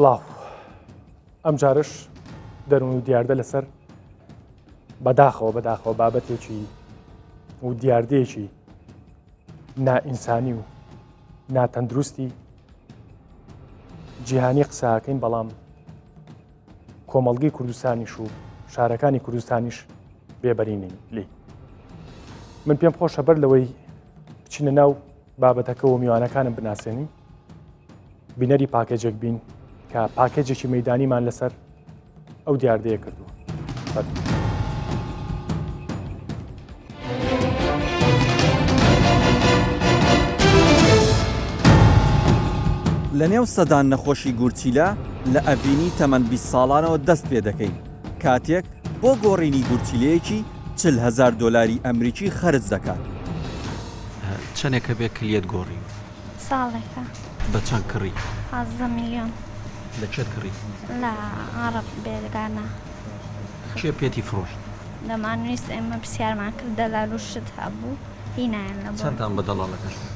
سڵاو ئەمجارەش دەروون و دیاردە لەسەر بەداخەوە بەداخەوە بابەتێکی و دیاردەیەکی نائینسانی و ناتەندروستی جیهانی قساکەین بەڵام کۆمەڵگەی کوردستانیش و شارەکانی کوردستانیش بێبەرینین لی من پێم خۆشە بەر لەوەی بچینە ناو بابەتەکە و میوانەکانم بناسێنین بینەری پاکێجێک بین کە پاکێجێکی مەدانیمان لەسەر ئەو دیاردەیە کردووە. لە نێو سەدان نەخۆشی گورچیلە لە ئەڤینی تەمەن 20 ساڵانەوە دەست پێ دەکەین کاتێک بۆ گۆڕینی گورچیلەیەکی 40 هەزار دۆلاری ئەمریکی خەرج دەکات. چەنێکە بێ کلیەت گۆڕیوە؟ ساڵێکە. بە چەند کڕی؟ 15 ملیۆن. لە کێت کڕی؟ لە عەڕەب بێگانە. کێ پێتی فڕۆشت؟ دەمانویست ئێمە پرسیارمان کرد دەلال و شت هەبوو هینایان لە بۆ. چەندتان بە دەڵاڵەکەش دا؟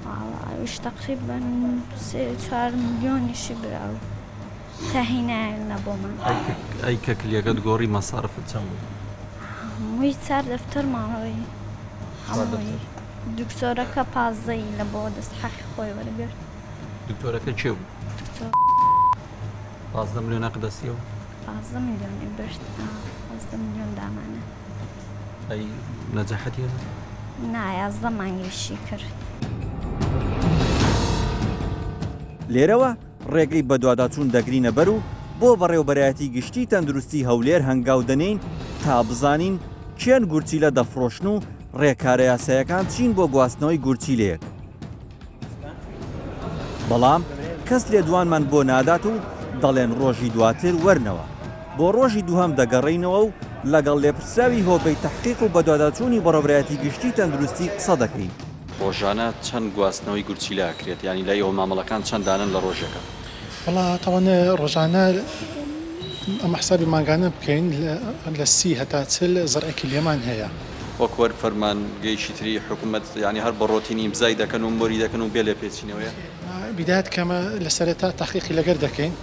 واڵا ئەویش تەقریبەن سێ چوار ملیۆنیشی براو تا هینایان لە بۆمان. ئەی کە کلیەکەت گۆڕی مەسارفت چەند بوو؟ هەمووی چار دەفتەرمان ڕۆی. هەمووی. دکتۆرەکە پازدەی لە بۆ دەست حەقی خۆی وەرگرت. دکتۆرەکە کێ بوو؟ دکتۆر. 15 ملیۆن حەق دەستیەوە؟ 15 ملیۆنی برد. 15 ملیۆن دامانە. ئەی نەجاحەتی هێنا؟ نا 11 مانگیشی کرد. لێرەوە ڕێگەی بەدواداچوون دەگرینە بەر و بۆ بەڕێوەبەرایەتی گشتی تەندروستی هەولێر هەنگاو دەنێین تا بزانین کێن گورچیلە دەفڕۆشن و ڕێکارە یاسایەکان چین بۆ گواستنەوەی گورچیلەیەک، بەڵام کەس لێدوانمان بۆ نادات و دەڵێن ڕۆژی دواتر وەرنەوە. بۆ ڕۆژی دووهەم دەگەڕێینەوە و لەگەڵ لێپرسراوی هۆبەی تەحقیق و بەدواداچوونی بەڕێوەبەرایەتی گشتی تەندروستی قسە دەکەین. ڕۆژانە چەند گواستنەوەی گورچیلە ئەکرێت؟ یانی لای ئێوە مامەڵەکان چەند دانەن لە ڕۆژێکا؟ وەڵا تەوان ڕۆژانە ئەمە حسابی مانگانە بکەین لە 30 هەتا 40 زەرعی کلیەمان هەیە. وەک هەر فەرمانگەیەکی تری حکومەت یانی هەر بە ڕۆتین ئیمزای دەکەن و مۆری دەکەن و بێ لێپێچینەوەیە؟ بیدایەت کەمە لە سەرەتا تەحقیقی لەگەر دەکەین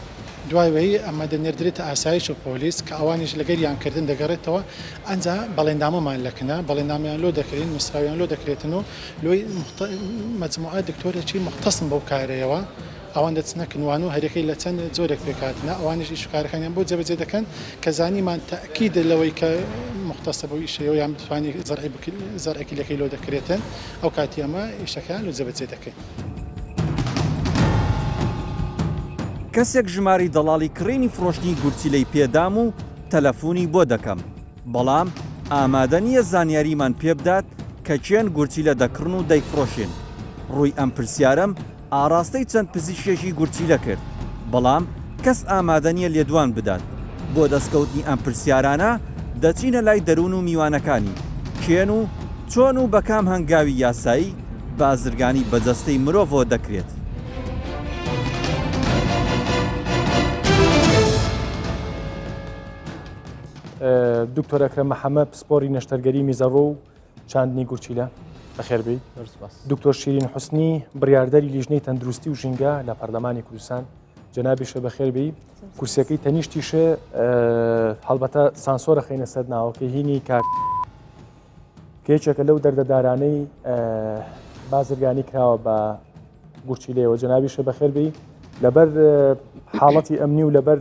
دوای وەی ئەمە دەنێردرێتە ئاسایش و پۆلیس کە ئەوانیش لەگەریان کردن دەگەڕێتەوە ئەنجا بەڵێننامەمان لەکنە بەڵێننامەیان لۆ دەکرین نووسراویان لۆ دەکرێتن و لۆی مەجموعە دکتۆرێکی موختەسن بەو کارەیەوە ئەوان دەچنە کنوان و هەریەکەی لە چەند جۆرێک پێکهاتنە، ئەوانیش ئیش و کارەکانیان بۆ جێبەجێ دەکەن، کە زانیمان تەئکیدە لەوەی کە موختەسە بەو ئیشەیەوە یان بتوانی زەرعی زەرعی کلیەکەی لۆ دەکرێتن، ئەو کاتی ئەمە ئیشەکەیان لۆ جێبەجێ دەکەین. کەسێک ژمارەی دەڵاڵی کڕینی فرۆشتنی گورچیلەی پێدام و تەلەفونی بۆ دەکەم، بەڵام ئامادە نییە زانیاریمان پێبدات کە کێن گورچیلە دەکڕن و دەیفڕۆشن. ڕووی ئەم پرسیارەم ئاڕاستەی چەند پزیشکێکی گورچیلە کرد، بەڵام کەس ئامادە نییە لێدوان بدات. بۆ دەستکەوتنی ئەم پرسیارانە دەچینە لای دەروون و میوانەکانی، کێن و چۆن و بە کام هەنگاوی یاسایی بازرگانی بە جەستەی مرۆڤەوە دەکرێت؟ دکتۆر ئەکرەم محەمەد پسپۆری نەشتەرگەری میزەڕۆ و چاندنی گورچیلە بەخێربێی. دکتۆر شیرین حوسنی بڕیاردەری لیژنەی تەندروستی و ژینگە لە پەرلەمانی کوردستان جەنابیشە بەخێربێی. کورسیەکەی تەنیشتیشێ هەڵبەتە سانسۆرە خەینە سەر ناوەکەی هینی کاک کە یەکێکە لەو دەردەدارانەی بازرگانی کراوە بە گورچیلەیەوە. جەنابیشە بەخێربێی. لەبەر حاڵەتی ئەمنی و لەبەر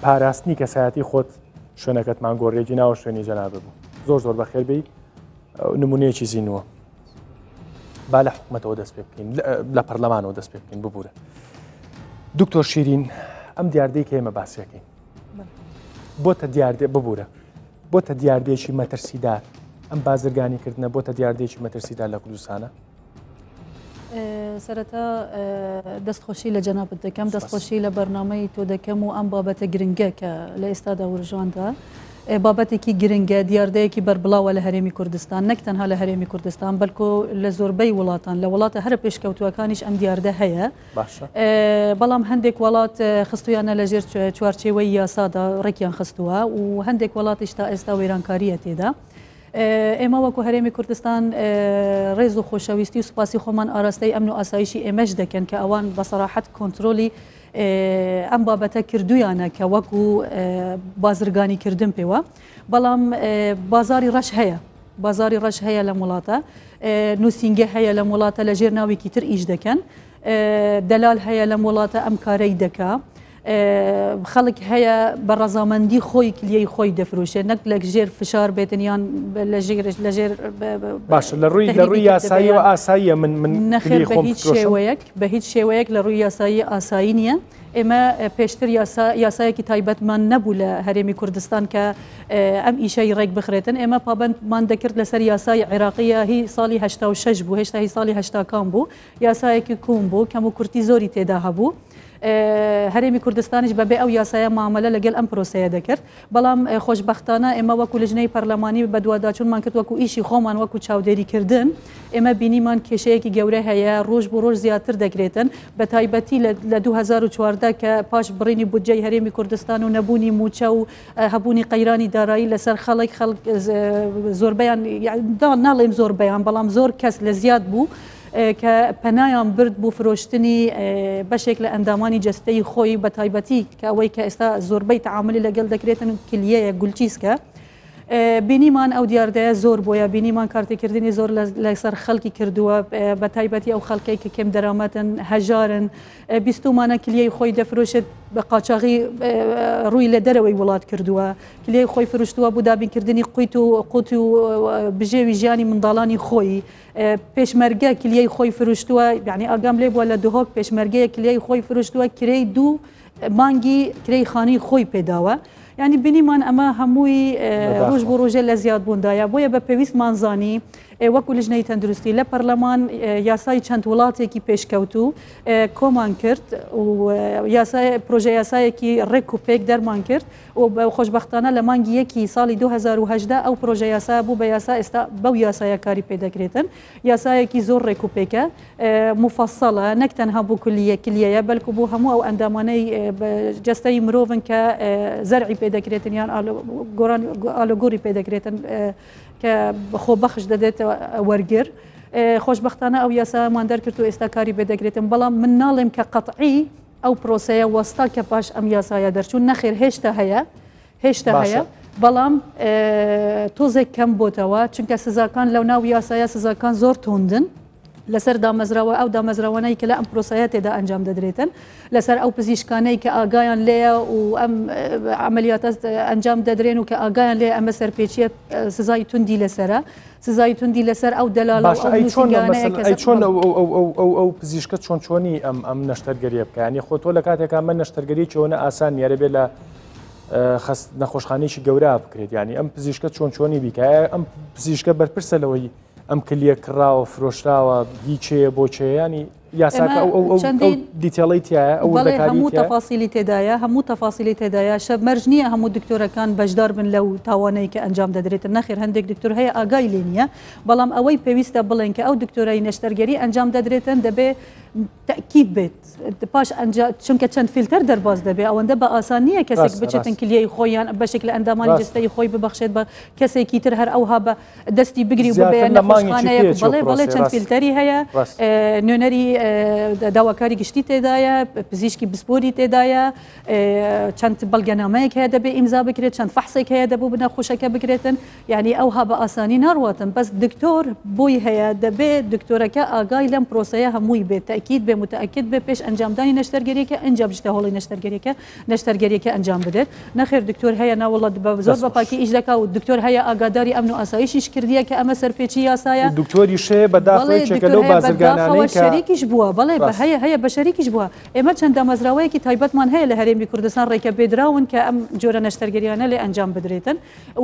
پاراستنی کەسایەتی خۆت شوێنەکەتمان گۆڕیەکی ناوە شوێنی جەنابە بوو. زۆر زۆر بەخێر بێی. نمونەیەکی زینووە. با لە حکومەتەوە دەست پێ بکەین، لە پەرلەمانەوە دەست پێ بکەین، ببوورە. دکتۆر شیرین، ئەم دیاردەی کە ئێمە باسیەکەین بۆتە دیاردێ، ببوورە، بۆتە دیاردەیەکی مەترسیدار. ئەم بازرگانیکردنە بۆتە دیاردەیەکی مەترسیدار لە کوردستانە. سەرەتا دەستخۆشی لە جەنابت دەکەم، دەستخۆشی لە بەرنامەی تۆ دەکەم و ئەم بابەتە گرنگە کە لە ئێستادا ورژاندرا بابەتێکی گرنگە، دیاردەیەکی بەربڵاوە لە هەرێمی کوردستان، نەک تەنها لە هەرێمی کوردستان بەلکۆ لە زۆربەی وڵاتان، لە وڵاتە هەرە پێشکەوتووەکانیش ئەم دیاردە هەیە. بەڵام هەندێک وڵات خستویانە لە ژێر چوارچێوەی یاسادا ڕێکیان خستووە و هەندێک وڵاتیش تا ئێستا وێرانکاریە تێدا. ئێمە وەکو هەرێمی کوردستان ڕێز و خۆشەویستی و سوپاسی خۆمان ئاراستەی ئەمن و ئاسایشی ئێمەش دەکەن کە ئەوان بە سەراحەت کۆنترۆلی ئەم بابەتە کردویانە کە وەکو بازرگانی کردن پێوە بەڵام بازاری ڕەش هەیە بازاری ڕەش هەیە لەم وڵاتە نووسینگە هەیە لەم وڵاتە لە ژێر ناوێکی تر ئیش دەکەن دەلال هەیە لەم وڵاتە ئەم کارەی دەکا خەڵک هەیە بە ڕەزامەندی خۆی کلیەی خۆی دەفروشێت نەک لە ژێر فشار بێتن یان لە ژێر لە ژێر باشە لە ڕووی لە ڕووی یاساییەوە ئاساییە من من نەخێر بە هیچ شێوەیەک بە هیچ شێوەیەک لە ڕووی یاسایی ئاسایی نییە ئێمە پێشتر یاسا یاسایەکی تایبەتمان نەبوو لە هەرێمی کوردستان کە ئەم ئیشەی ڕێک بخرێتن ئێمە پابندمان دەکرد لەسەر یاسای عێراقیە هی ساڵی 86 بوو هێشتا هی ساڵی هەشتاکان بوو یاسایەکی کۆن بوو کەم و کورتی زۆری تێدا هەبوو. هەرێمی کوردستانیش بەبێ ئەو یاسایە مامەلە لەگەل ئەم پرۆسەیە دەکرد بەڵام خۆشبەختانە ئێمە وەکو لجنەی پەرلەمانی بەدواداچوونمان کرد وەکو ئیشی خۆمان وەکو چاودێریکردن ئێمە بینیمان کێشەیەکی گەورە هەیە ڕۆژ بۆ ڕۆژ زیاتر دەکرێتن بە تایبەتی لە 2014 کە پاش بڕینی بودجەی هەرێمی کوردستان و نەبوونی موچە و هەبوونی قەیرانی دارایی لەسەر خەڵک خەڵک زۆربەیان ناڵێم زۆربەیان بەڵام زۆر کەس لە زیاد بوو کە پەنایان برد بۆ فرۆشتنی بەشێک لە ئەندامانی جەستەی خۆی بە تایبەتی کە ئەوەی کە ئێستا زۆربەی تەعاملی لەگەڵ دەکرێتن کلیەیە گولچیسکە بینیمان ئەو دیاردەیە زۆر بۆیە بینیمان کارتێکردنی زۆر لەسەر خەڵکی کردووە بە تایبەتی ئەو خەڵکەی کە کێم دەرامەتن هەژارن بیستومانە کلیەی خۆی دەفرۆشێت بە قاچاغی ڕووی لە دەرەوەی وڵات کردووە کلیەی خۆی فرۆشتووە بۆ دابینکردنی قویت و قوت و بژێوی ژیانی منداڵانی خۆی پێشمەرگە کلیەی خۆی فروشتووە یعنی ئاگام لێ بووە لە دهۆک پێشمەرگەیە کلیەی خۆی فروشتووە کرێی دوو مانگی کرێی خانی خۆی پێداوە یعنی بینیمان ئەمە هەمووی ڕۆژ بۆ ڕۆژێ لە زیادبووندایە بۆیە بە پێویستمان زانی وەکو لژنەی تەندروستی لە پەرلەمان یاسای چەند وڵاتێکی پێشکەوتوو کۆمان کرد و یاسای پرۆژە یاسایەکی ڕێک و پێک دەرمان کرد و خۆشبەختانە لە مانگی یەکی ساڵی 2018 ئەو پرۆژە یاسایە بوو بە یاسا ئێستا بەو یاسایە کاری پێ دەکرێتن یاسایەکی زۆر ڕێک و پێکە موفەسەڵە نەک تەنها بۆ کولیە کلیەیە بەلکو بۆ هەموو ئەو ئەندامانەی جەستەی مرۆڤن کە زەرعی پێ دەکرێتن یان گۆران ئالوگۆری پێ دەکرێتن کە خۆبەخش دەدێت وەرگر خۆشبەختانە ئەو یاسامان دەرکرد و ئێستا کاری پێ دەکرێتن بەڵام من ناڵێم کە قەتعی ئەو پرۆسەیە وەستا کە پاش ئەم یاسایە دەرچوون نەخێر هێشتا هەیە هێشتا هەیە بەڵام تۆزێک کەم بۆتەوە چونکە سزاکان لەو ناو یاسایە سزاکان زۆر توندن لەسەر دامەزراوە ئەو دامەزراوانەی کە لە ئەم پرۆسەیە تێدا ئەنجام دەدرێتن لەسەر ئەو پزیشکانەی کە ئاگایان لێیە و ئەم عملیاتە ئەنجام دەدرێن و کە ئاگایان لێ ئەمە سەرپێچیە سزای توندی لەسرە سزای توندی لەسەر ئەو دەلالە باشە ئەی چۆن ئەی چۆن ئەو پزیشکە چۆن چۆنی ئەم ئەم نەشتەرگەریە بکە ینی خۆ تۆ لە کاتێکا من نەشتەرگەری چۆنە ئاسان نییە بێ لە خست نەخۆشخانەیەکی گەورە بکرێت ینی ئەم پزیشکە چۆن چۆنی بیکە ئەم پزیشکە بەرپرسە لەوەی ئەم کلیە کڕاوە فرۆشراوە هیچەیە بۆ چێیانی یاساکە ئەو ئەو ئەو detail ەی تیایە ئەو بەڵێ هەموو تەفاسیلی تێدایە هەموو تەفاسیلی تێدایە شە مەرج نییە هەموو دکتۆرەکان بەشدار بن لەو تاوانەی کە ئەنجام دەدرێتن نەخێر هەندێک دکتۆر هەیە ئاگای لێ نییە بەڵام ئەوەی پێویستە بڵێن کە ئەو دکتۆرای نەشتەرگەری ئەنجام دەدرێتن دەبێ تەکید بێت پاش ئەنجا چونکە چەند فیلتەر دەرباز دەبێ ئەوەندە بە ئاسان نییە کەسێک بچێتن کلیەی خۆیان بەشێک لە ئەندامانی جستەی خۆی ببەخشێت بە کەسێکی تر هەر ئەوها بە دەستی بگری و ببەیە نەخۆشخانەیەک بەڵێ بەڵێ چەند فیلتەری هەیە نوێنەری داواکاری گشتی تێدایە پزیشکی بسپۆری تێدایە چەند بەڵگەنامەیەک هەیە دەبێ ئیمزا بکرێت چەند فەحسێک هەیە دەبوو بنەخۆشەکە بکرێتن یعنی ئەوها بە ئاسانی ناڕواتن بەس دکتۆر بۆی هەیە دەبێ دکتۆرەکە ئاگای لەم پرۆسەیە هەمووی بێت تاکیید بێ متأکد بێ پێش ئەنجامدانی نەشتەرگەریەکە ئەنجا بچتە هۆڵی نەشتەرگەریەکە نەشتەرگەریەکە ئەنجام بدرێت نەخێر دکتۆر هەیە ناوەڵا زۆر بە پاکی ئیش دەکا و دکتۆر هەیە ئاگاداری ئەمن و ئاسایشیش کردیە کە ئەمە سەرپێچی یاسایە. دکتۆریش هەیە بەداخەوە یەکێکە لەو بازرگانانەی کە شەریکیش بووە بەڵێ بە هەیە هەیە بە شەریکیش بووە ئێمە چەند دامەزراوەیەکی تایبەتمان هەیە لە هەرێمی کوردستان ڕێکە پێدراون کە ئەم جۆرە نەشتەرگەریانە لێ ئەنجام بدرێتن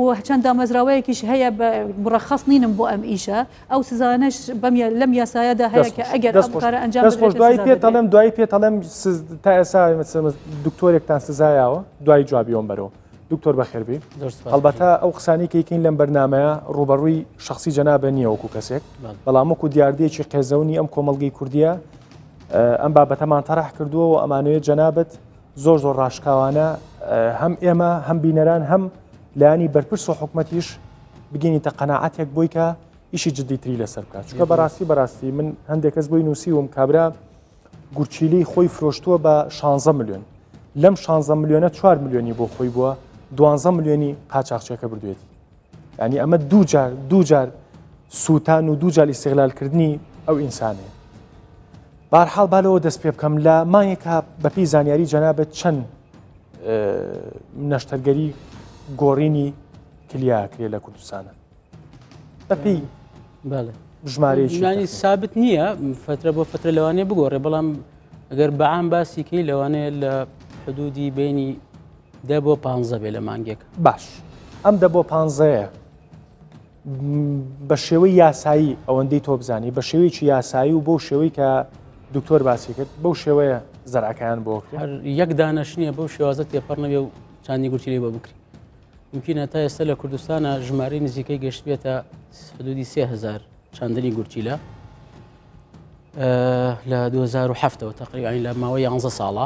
و چەند دامەزراوەیەکیش هەیە بە مڕەخەس نینم بۆ ئەم ئیشە ئەو سزانەش بەم لەم یاسایەدا هەیە کە ئەگەر ئەم کارە ئەنجام دەست خۆش دوایی پێت ئەڵێم دوایی پێت ئەڵێم تا ئێستا دکتۆرێکتان سزایاوە دوایی جوابی ئەوم بەرەوە دکتۆر بەخێربی هەڵبەتە ئەو قسانی کەیکەین لەم بەرنمەیە ڕوبەڕووی شخصی جەنابە نییە وەکو کەسێک بەڵام وەکو دیاردەیەکی قێزەونی ئەم کۆمەڵگەی کوردیە ئەم بابەتەمان تەرح کردووە و ئەمانەوێت جەنابەت زۆر زۆر ڕاشکاوانە هەم ئێمە هەم بینەران هەم لایانی بەرپرس و حکومەتیش. بگەینیتە قەناعەتێک بۆی کە ئیشی جدیتری لەسەر بکات چونکە بەڕاستی بەڕاستی من هەندێک کەس بۆی نووسیوم کابرا گورچیلەی خۆی فرۆشتووە بە 16 ملیۆن لەم 16 ملیۆنە 4 ملیۆنی بۆ خۆی بووە 12 ملیۆنی قاچاخچەکە بردوێتی ینی ئەمە دوو جار دوو جار سووتان و دوو جار ئیسیغلالکردنی ئەو ئینسانەیە بارحاڵ بالەوە دەست پێ بکەم لە مانگێکا بەپی زانیاری جەنابەت چەند نەشتەرگەری گۆڕینی کلیاکرێ لە کوردستانە بەپی ژمارەیەکی سابت نییە فترە بۆ فترە لەوانەیە بگۆڕێ بەڵام ئەگەر بەعام باسیکەی لەوانەیە لە حدودی بینی دە بۆ پ بێ لە مانگێک باش ئەم دە بۆ پانزەیە بە شێوەی یاسایی ئەوەندەی تۆ بزانی بە شێوەیەکی یاسایی و بەو شێوەی کە دکتۆر باسی کرد بەو شێوەیە زەرعەکەیان بۆ هەر یەک دانەش نییە بەو شێوازە تێپەڕ نەبێ و چاندنی گورچیلەی بۆ بکری ممکنە تا ئێستا لە کوردستانە ژمارەی نزیکەی گەشتبێتە حدودی 3000 چاندنی گورچیلە لە 2007ەوە تقریبا لە ماوەی 11 ساڵە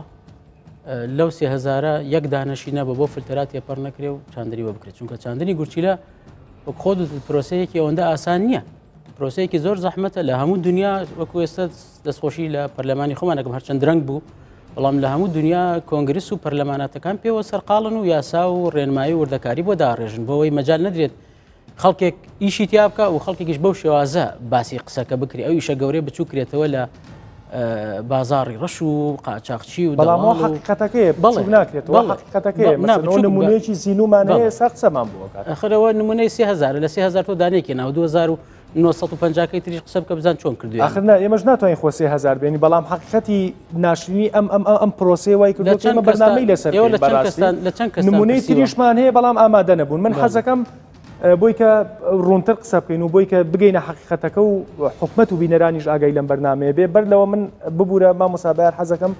لەو سێ هەزارە یەک دانەشی نەبوو بۆ فلتەرات تێپەڕ نەکرێ و چاندنی بۆ بکرێت چونکە چاندنی گورچیلە وەک خۆت پرۆسەیەکی ئەوەندە ئاسان نییە پرۆسەیەکی زۆر زەحمەتە لە هەموو دنیا وەکو ئێستا دەستخۆشی لە پەرلەمانی خۆمانەکەم هەرچەند درەنگ بوو بەڵام لە هەموو دنیا کۆنگرس و پەرلەماناتەکان پێوە سەرقاڵن و یاسا و ڕێنمایی وردەکاری بۆ داڕێژن بۆەوەی مەجال نەدرێت خەڵکێک ئیشی تیا بکە و خەڵکێکیش بەو شێوازە باسی قسەکە بکری ئەو ئیشە گەورەی بچووکرێتەوە لە بازاڕی ڕەش و قاچاقچی و بەڵام حقیقەتەکەی بەڵێ ناکرێتەوە حقیقەتەکەی نمونەیەکی زینومان هەیە سا قسەمان بۆ ئەخرەوە نمونەی 3000 لە 3000 تۆ دانێکی ناو 2950 کەی تریش قسە بکە بزان چۆن کردووە آخر نا ئێمەش ناتوانین خۆ 3000 بێنی بەڵام حقیقەتی ناشرینی ئەم ئەم ئەم پرۆسەیە وای کردووە ئێمە بەرنامەی لەسەر لە چەند کەس نمونەی تریشمان هەیە بەڵام ئامادە نەبوون من حەزەکەم بۆی کە ڕوونتر قسە بکەین و بۆی کە بگەینە حەقیقەتەکە و حکومەت و بینەرانیش ئاگای لەم بەرنمەیە بێ بەر لەوە من ببوورە مامۆسا بەیار حەزەکەم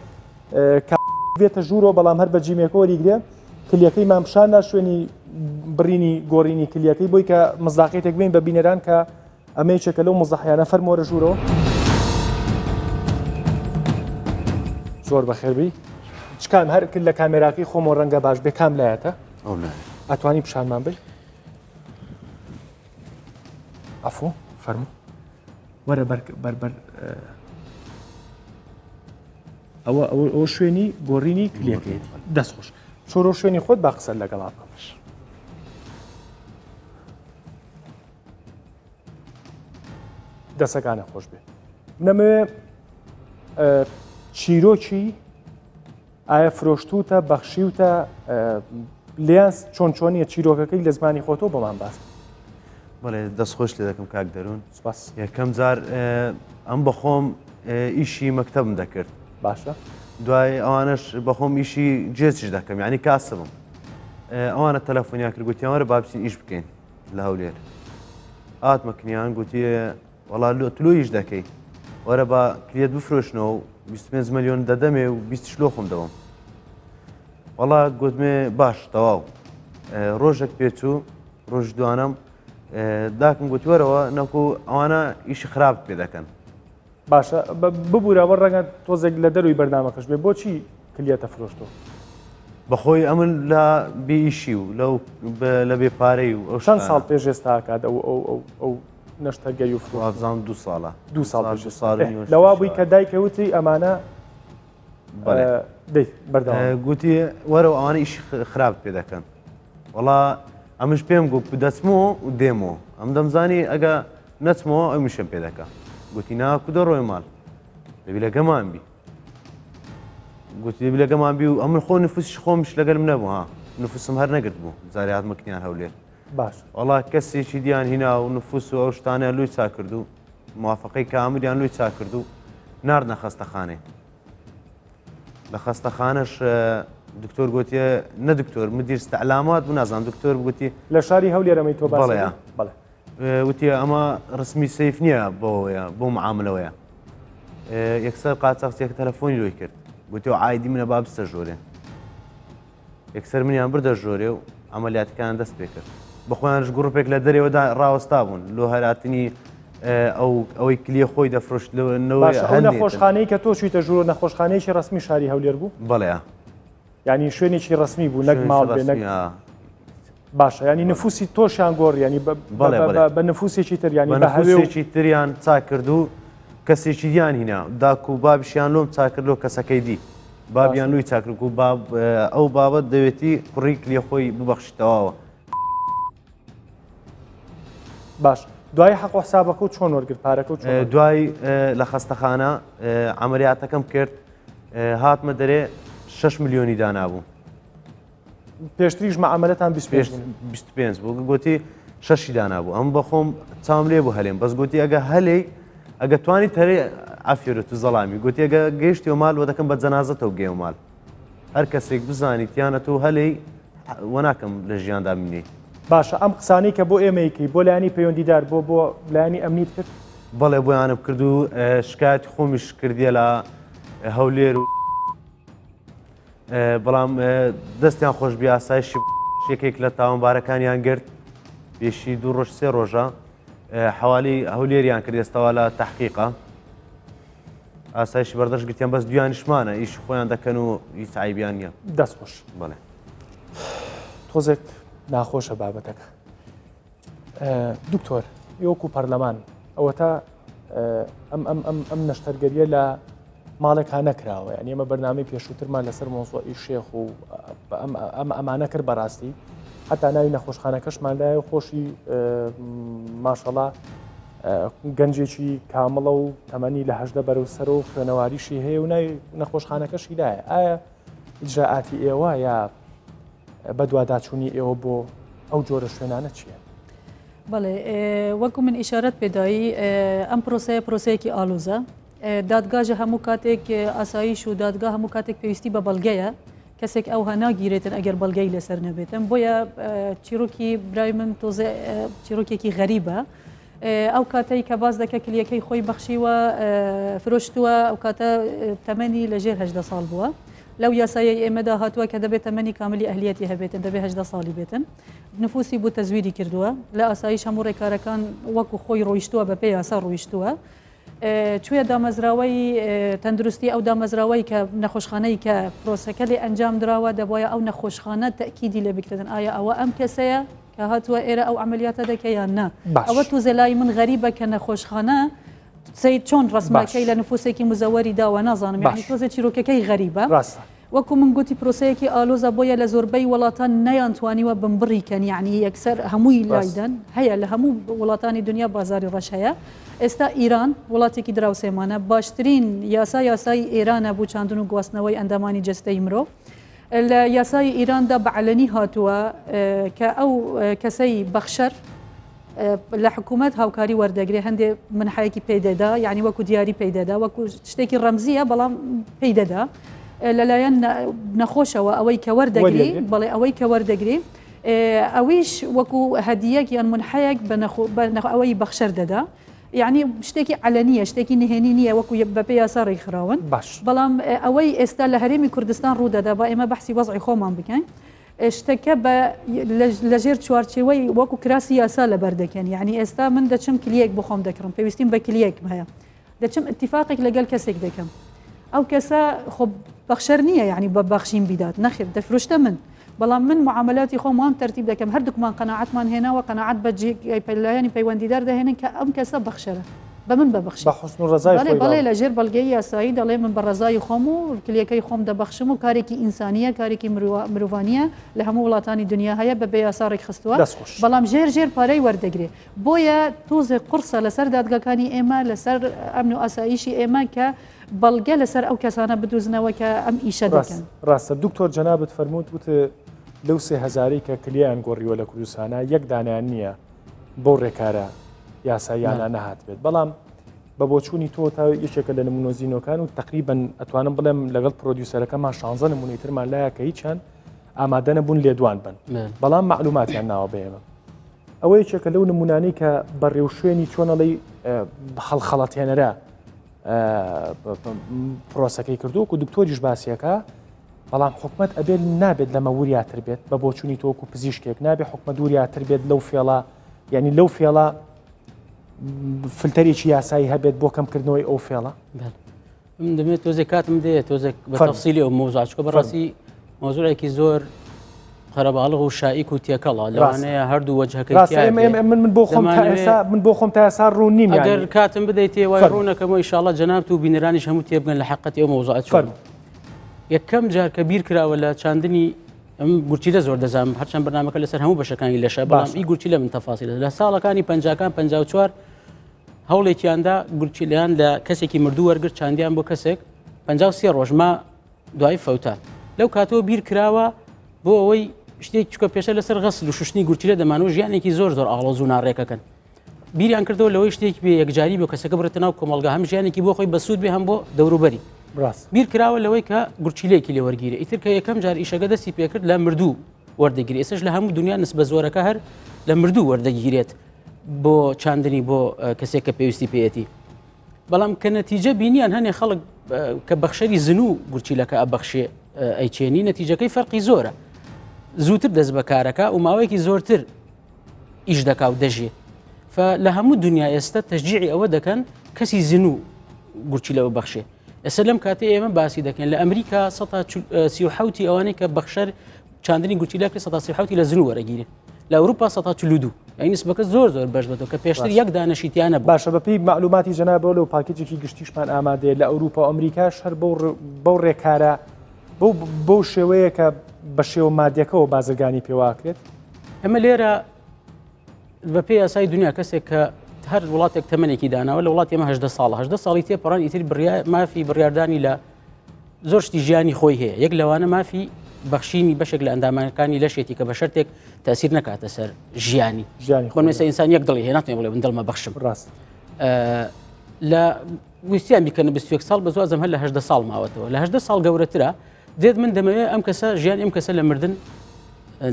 بێتە ژوورەوە بەڵام هەر بە جیمێکەوە وەریگرێ کلیەکەی مام پیشان شوێنی بڕینی گۆڕینی کلیەکەی بۆی کە مزداقیتێک بین بە بینەران کە ئەمە یەکێکە لەو مزەحیانە فەرمووەرە ژوورەوە. زۆر بەخێربی چکام هەر کرد لە کامێراکەی خۆمەوە ڕەنگە باش بێ کام لایەتە ئەو لایە ئەتوانی پیشانمان بی عفو فەرموو وەرە بەر بەر بەر ئەوە ئەوە شوێنی گۆڕینی کلیەکەیەتی دەست خۆش چۆرۆ شوێنی خۆت با قسە لەگەڵا بکەمش. دەسەکانە خۆش بێ نەمەوێ چیرۆکی ئایا فرۆشتوتە بەخشیوتە لیان چۆن چۆنیە چیرۆکەکەی لە زمانی خۆتۆ بۆمان باس بەڵێ دەستخۆش لێ دەکەم کاک دەروون سپاس یەکەم جار ئەم بەخۆم ئیشی مەکتەبم دەکرد باشە دوای ئەوانەش بەخۆم ئیشی جێچش دەکەم یعنی کاسبم ئەوانە تەلەفۆنیان کرد گوتیان وەرە با بچین ئیش بکەین لە هەولێر هاتمە کنیان گوتی وەڵا لۆ تلۆ ئیش دەکەی وەرە با کلیت بفرۆشنەوە و 25 ملیۆن دەدەمێ و 20 لۆ خۆم دەوەم وەڵا گوتمێ باش تەواو ڕۆژێک پێچوو ڕۆژ دوانم داکم گوتوەرەوە نەکو ئەوانە ئیشی خراپ پێ دەکەن باشە ببورە ئەوە ڕەنگە تۆزێک لە دەروی بەرنامەکەش بێ بۆچی کلیەتە فرۆشتۆ؟ بەخۆی ئەمن لە بێ ئیشی و لەو لە بێ پارەی و ئەو چەند ساڵ پێش ئێستا کات ئەو ئەو ئەو ئەو نەشتەرگەری و فرۆشتن؟ وابزانم دوو ساڵە دوو ساڵ پێش ئێستا لەوا بووی کە دایکە وتی ئەمانە بەڵێ دەی بەردەوام گوتی وەرەوە ئەوانە ئیشی خراپ پێ دەکەن وەڵا ئەمش پێم گوت دەچمەوە و دێمەوە ئەم دەمزانی ئەگە نەچمەوە ئەو میشم پێ دەکا گوتی نا کو دەڕۆی ماڵ دەبی لەگەمان بی گوتی دەبی لەگەمان بی و ئەمن خۆ نفوسیش خۆمش لەگەرم نەبوو ها نفوسم هەر نەگرت بوو جارێ هاتمە کنیان هەولێر باش وەڵا کەسێکی دیان هینا و نفوس و ئەو شتانە لوی چاک کرد و موافقەی کاملیان لوی چاک کرد و ناردنە خەستەخانەی لە خەستەخانەش دکتۆر گوتیە نە دکتۆر مدیر استعلامات بوو نازانم دکتۆر گوتی لە شاری هەولێر ئەمەی تۆ باس بەڵێ بەڵێ وتی ئەمە ڕسمی سەیف نییە بۆیە بۆ معاملەوەیە یەکسەر قاچاخچیەکە تەلەفۆنی لۆی کرد گوتی و عایدی منە با بچتە ژۆرێ یەکسەر منیان بردە ژۆرێ و عملیاتەکان دەست پێ کرد بەخۆیانش گوڕپێک لە دەرەوەدا ڕاوەستا بوون لۆ هەراتنی ئەو ئەوەی کلیە خۆی دەفرۆشت لەوە نەخۆشخانەی کە تۆ چویتە ژوورە نەخۆشخانەیەکی ڕسمی شاری هەولێر بوو بەڵێ ینی شوێنێکی ڕسمی بوو نەک ماڵ بێ نەک. باشە ینی نفوسی تۆشیان گۆڕی ینی بە نفوسێکی تر ینی بە هەوێکی تریان چاک کرد و کەسێکی دیان هینا داک و بابیشیان لۆم چاک کرد لۆ کەسەکەی دی بابیان لوی چاکرد و ئەو بابەت دەوێتی کوڕی کلیە خۆی ببەخشیتەوە. باش دوای حەق و حسابەکە و چۆن وەرگرت پارەکە و چۆن دوای لە خەستەخانە عملیاتەکەم کرد هاتمە دەرێ 6 میلیۆنی دانابوو. پێشتریش مەعامەلەتان 25 بوو گوتی شەشی دانابوو ئەم بەخۆم چاوم لێ بوو هەلێم بەس گوتی ئەگە هەلێ ئەگە توانی تەرێ ئەفێرە تو زەڵامی گوتی ئەگە گەیشتی و مال وە دەکەم بە جەنازەتەوە گەیە مال هەر کەسێک بزانی تیانە تۆ هەلێ وە ناکەم لە ژیاندا بینی. باشە ئەم قسانەی کە بۆ ئێمەیکی بۆ لایەنی پەیوەندیدار بۆ بۆ لایەنی ئەمنیت کرد؟ بەڵێ بۆیانم کرد و شکایەتی خۆمیش کردیە لە هەولێر و بەڵام دەستیان خۆشبی ئاسایشی یەکێک لە تاوانبارەکانیان گرت پێشی دوو ڕۆژ سێ ڕۆژە حوالی هەولێریان کرد ئێستاوا لە تحقیقە ئاسایشی بەردەش گرتیان بەس دویانیشمانە ئیش خۆیان دەکەن و هیچ عیبیان نییە. دەست خۆش. بەڵێ. تۆزێک ناخۆشە بابەتەکە. دکتۆر وەکو پەرلەمان ئەوەتا ئەم ئەم ئەم ئەم نەشتەرگەریە لە ماڵێک ها نەکراوە یعنی ئێمە بەرنامەی پێشووترمان لەسەر مۆزوعی شێخ و ئەم ئەمانە کرد بەڕاستی حتا ناوی نەخۆشخانەکەشمان لایە و خۆشی ماشەڵا گەنجێکی کامڵە و تەمەنی لە هەشدە بەرەو سەر و خوێنەواریشی هەیە و ناوی نەخۆشخانەکەشی لایە ئایا ئیجرائاتی ئێوە یا بەدواداچوونی ئێوە بۆ ئەو جۆرە شوێنانە چییە؟ بەڵێ وەکو من ئیشارەت پێدایی ئەم پرۆسەیە پرۆسەیەکی ئالۆزە دادگا ژە هەموو کاتێک ئاسایش و دادگا هەموو کاتێک پێویستی بە بەڵگەیە کەسێک ئەوها ناگیرێتن ئەگەر بەڵگەی لەسەر نەبێتن بۆیە چیرۆکی برای من تۆزێ چیرۆکێکی غەریبە ئەو کاتەی کە باس دەکە کلیەکەی خۆی بەخشیوە فرۆشتووە ئەو کاتە تەمەنی لە ژێر هەدە ساڵ بووە لەو یاسایەی ئێمەدا هاتووە کە دەبێت تەمەنی کاملی ئەهلیەتی هەبێتن دەبێت هەدە ساڵی بێتن نفوسی بۆ تەزویری کردووە لە ئاسایش هەموو ڕێکارەکان وەکو خۆی ڕۆیشتووە بە پێی یاسا ڕۆیشتووە چوویە دامەزراوەی تەندروستی ئەو دامەزراوەی کە نەخۆشخانەی کە پرۆسەکە لێ ئەنجام دراوە دەبواە ئەو نەخۆشخانە تەکیدی لێ بکردن ئایا ئەوە ئەم کەسەیە کە هاتووە ئێرە ئەو عملیاتە دەکە یان نا ئەوە توزە لای من غەریبە کە نەخۆشخانە سید چۆن ڕسمەکەی لە نفوسێکی مزەوەری داوە نازانم یعنی تۆزێ چیرۆکەکەی غەریبە ڕاستە. وەکو من گوتی پرۆسەیەکی ئالۆزە بۆیە لە زۆربەی وڵاتان نەیانتوانیوە بنبڕی کەن یعنی یەکسەر هەمووی لایدەن هەیە لە هەموو وڵاتانی دنیا بازاری ڕەش هەیە ئێستا ئیران وڵاتێکی دراوسێمانە باشترین یاسا یاسای ئێرانە بۆ چاندن و گواستنەوەی ئەندامانی جەستەی مرۆڤ لە یاسای ئیراندا بە عەلەنی هاتووە کە ئەو کەسەی بەخشەر لە حکوومەت هاوکاری وەردەگرێ هەندێ منحەیەکی پێی دەدا یعنی وەکو دیاری پێی دەدا وەکو شتێکی ڕەمزیە بەڵام پێی دەدا لەلایەن نەخۆشەوە ئەوەی کە وەردەگری بەڵێ ئەوەی کە وەردەگری ئەویش وەکو هەدیەک یان منحەیەک بە ئەوەی بەخشەر دەدا یعنی شتێکی عەلەنیە شتێکی نهێنی نییە وەکو بەپێ یاسا ڕێکخراون باش بەڵام ئەوەی ئێستا لە هەرێمی کوردستان ڕوودەدا با ئێمە بەحسی وەزعی خۆمان بکەین شتەکە بە لە ژێر چوارچێوەی وەکو کراسی یاسا لەبەر دەکەن یعنی ئێستا من دەچم کلیەک بۆ خۆم دەکڕم پێویستیم بە کلیەکم هەیە دەچم ئیتیفاقێک لەگەڵ کەسێک دەکەم ئەو کەسە خۆ بەخشەر نییە یعنی بە بەخشین بیدات نەخێر دەفرۆشتە من بەڵام من معاملاتی خۆم وام تەرتیب دەکەم هەردووکمان قەناعەتمان هێناوە قەناعەت بە لایەنی پەیوەندیدار دەهێنن کە ئەم کەسە بەخشەرە بە من ببەخشێ. بە حوسن و ڕەزای خۆی بەڵێ لە ژێر بەڵگەی یاسایی دەڵێ من بە ڕەزای خۆم و کلیەکەی خۆم دەبەخشم و کارێکی ئینسانییە کارێکی مرۆڤانییە لە هەموو وڵاتانی دنیا هەیە بە بێ یاسا ڕێکخستووە بەڵام ژێر ژێر پارەی وەردەگرێ بۆیە تۆزێک قوڕسە لەسەر دادگاکانی ئێمە لەسەر ئەمن و ئاسایشی ئێمە کە بەڵگە لەسەر ئەو کەسانە بدوزنەوە کە ئەم ئیشە دەکەن. ڕاستە دکتۆر جەنابت فەرمووت وت لەو سێ هەزارەی کە کلیان گۆڕیوە لە کوردستانە یەک دانیان نییە بەو ڕێکارە یاساییانە نەهاتبێت بەڵام بە بۆچوونی تۆ تا یەکێکە لە نمونۆزینۆکان و تقریبن ئەتوانم بڵێم لەگەڵ پرۆدیوسەرەکەمان 16 نمونەی ترمان لایە کە هیچیان ئامادە نەبوون لێدوان بن بەڵام معلوماتیان ناوە بە ئێمە ئەوە یەکێکە لەو نمونانەی کە بە ڕێوشوێنی چۆنەڵی هەڵخەڵەتێنەرە پرۆسەکەی کردو و دکتۆریش باسیەکە بەڵام حکومت ئەبێت نابێت لەمە وریاتر بێت بە بۆچوونی تۆکو پزیشکێک نابێت حکومت وریاتر بێت لەو فێڵە یعنی لەو فێڵە فلتەرێکی یاسایی هەبێت بۆ کەمکردنەوەی ئەو فێڵە من دەمێت تۆزێک کاتم دێ تۆزێک بە تەفسیلی ئەو مەوزوع چکە بەڕاستی مەوزوعێکی زۆر قەرەباڵغ و شائیک و تێکەڵە لەوانەیە هەردوو وەجهەکەی ڕاستە ئێمە ئێمە من من بۆ خۆم تا ئێستا من بۆ خۆم تا ئێستا ڕوون نیم ئەگەر کاتم بدەیتێ وای ڕوونەکەمەوە ئیشاڵڵا جەنابت و بینەرانیش هەموو تێبگەن لە حەقەتی ئەو مەوزوعە چۆن یەکەم جار کە بیر کراوە لە چاندنی ئەم گورچیلە زۆر دەزانم هەرچەند بەرنامەکە لەسەر هەموو بەشەکانی لەشە بەڵام ئی گورچیلە من تەفاسیل لە ساڵەکانی پەنجاکان 54 هەوڵێکیاندا گورچیلیان لە کەسێکی مردوو وەرگرت چاندیان بۆ کەسێک 53 ڕۆژ ما دوای فەوتا لەو کاتەوە بیر کراوە بۆ ئەوەی شتێک چکە پێشە لەسەر غەسل و شوشتنی گورچیلە دەمان و ژیانێکی زۆر زۆر ئاڵۆز و ناڕێکەکەن بیریان کردەوە لەوەی شتێک بێ یەکجاری بۆ کەسەکە بڕێتە ناو کۆمەڵگا هەم ژیانێکی بۆ خۆی بەسوود بێ هەم بۆ دەوروبەری ڕاست بیر کراوە لەوەی کە گورچیلێکی لێ وەرگیرێ ئیتر کە یەکەم جار ئیشەکە دەستی پێکرد لە مردوو وەردەگیرێ ئێستاش لە هەموو دنیا نسبە زۆرەکە هەر لە مردوو وەردەگیرێت بۆ چاندنی بۆ کەسێک کە پێویستی پێیەتی بەڵام کە نەتیجە بینیان هەنێ خەڵک کە بەخشەری زنوو گورچیلەکە ئەبەخشێ ئەیچێنی نەتیجەکەی فەرقی زۆرە زووتر دەست بەکارەکە و ماوەیەکی زۆرتر ئیش دەکا و دەژێ فە لە هەموو دنیا ئێستا تەشجیعی ئەوە دەکەن کەسی زنوو گورچیلە ببەخشێ ئێستا لەم کاتی ئێمە باسی دەکەن لە ئەمریکا 1970 ئەوانەی کە بەخشەر چاندنی گورچیلە کرد 1970 لە زنوو وەرەگیرێ لە ئەوروپا 142 یعنی نسبەکە زۆر زۆر بەش بەتەوە کە پێشتر یەک دانەشیتیانە بوو. باشە بەپێی معلوماتی جەنابەوە لەو پاکێجێکی گشتیشمان ئامادەیە لە ئەوروپا و ئەمریکاش هەر بەو ڕێکارە بەو شێوەیە کە بە شێوە مادیەکەوە بازرگانی پێواکرێت؟ ئەمە لێرە بە پێی یاسای دنیا کەسێک کە هەر وڵاتێک تەمەنێکی داناوە لە وڵاتی ئێمە هەدە ساڵ هەدە ساڵی تێپەڕان ئیتر مافی بڕیاردانی لە زۆر شتی ژیانی خۆی هەیە یەک لەوانە مافی بەخشینی بەشێک لە ئەندامەکانی لەشێتی کە بە شەرتێک تەسیر نکاتە سەر ژیانی ژیانی خۆ مێسە ئینسان یەک دڵی هەیە ناتوانێت بڵێ من دڵمە بەخشم ڕاست لە ویستیان بیکەنە 21 ساڵ بە زۆر هەر لە هەدە ساڵ ماوەتەوە لە هەدە ساڵ گەورەترە دێت من دەمەوێت ئەم کەسە ژیان ئەم کەسە لە مردن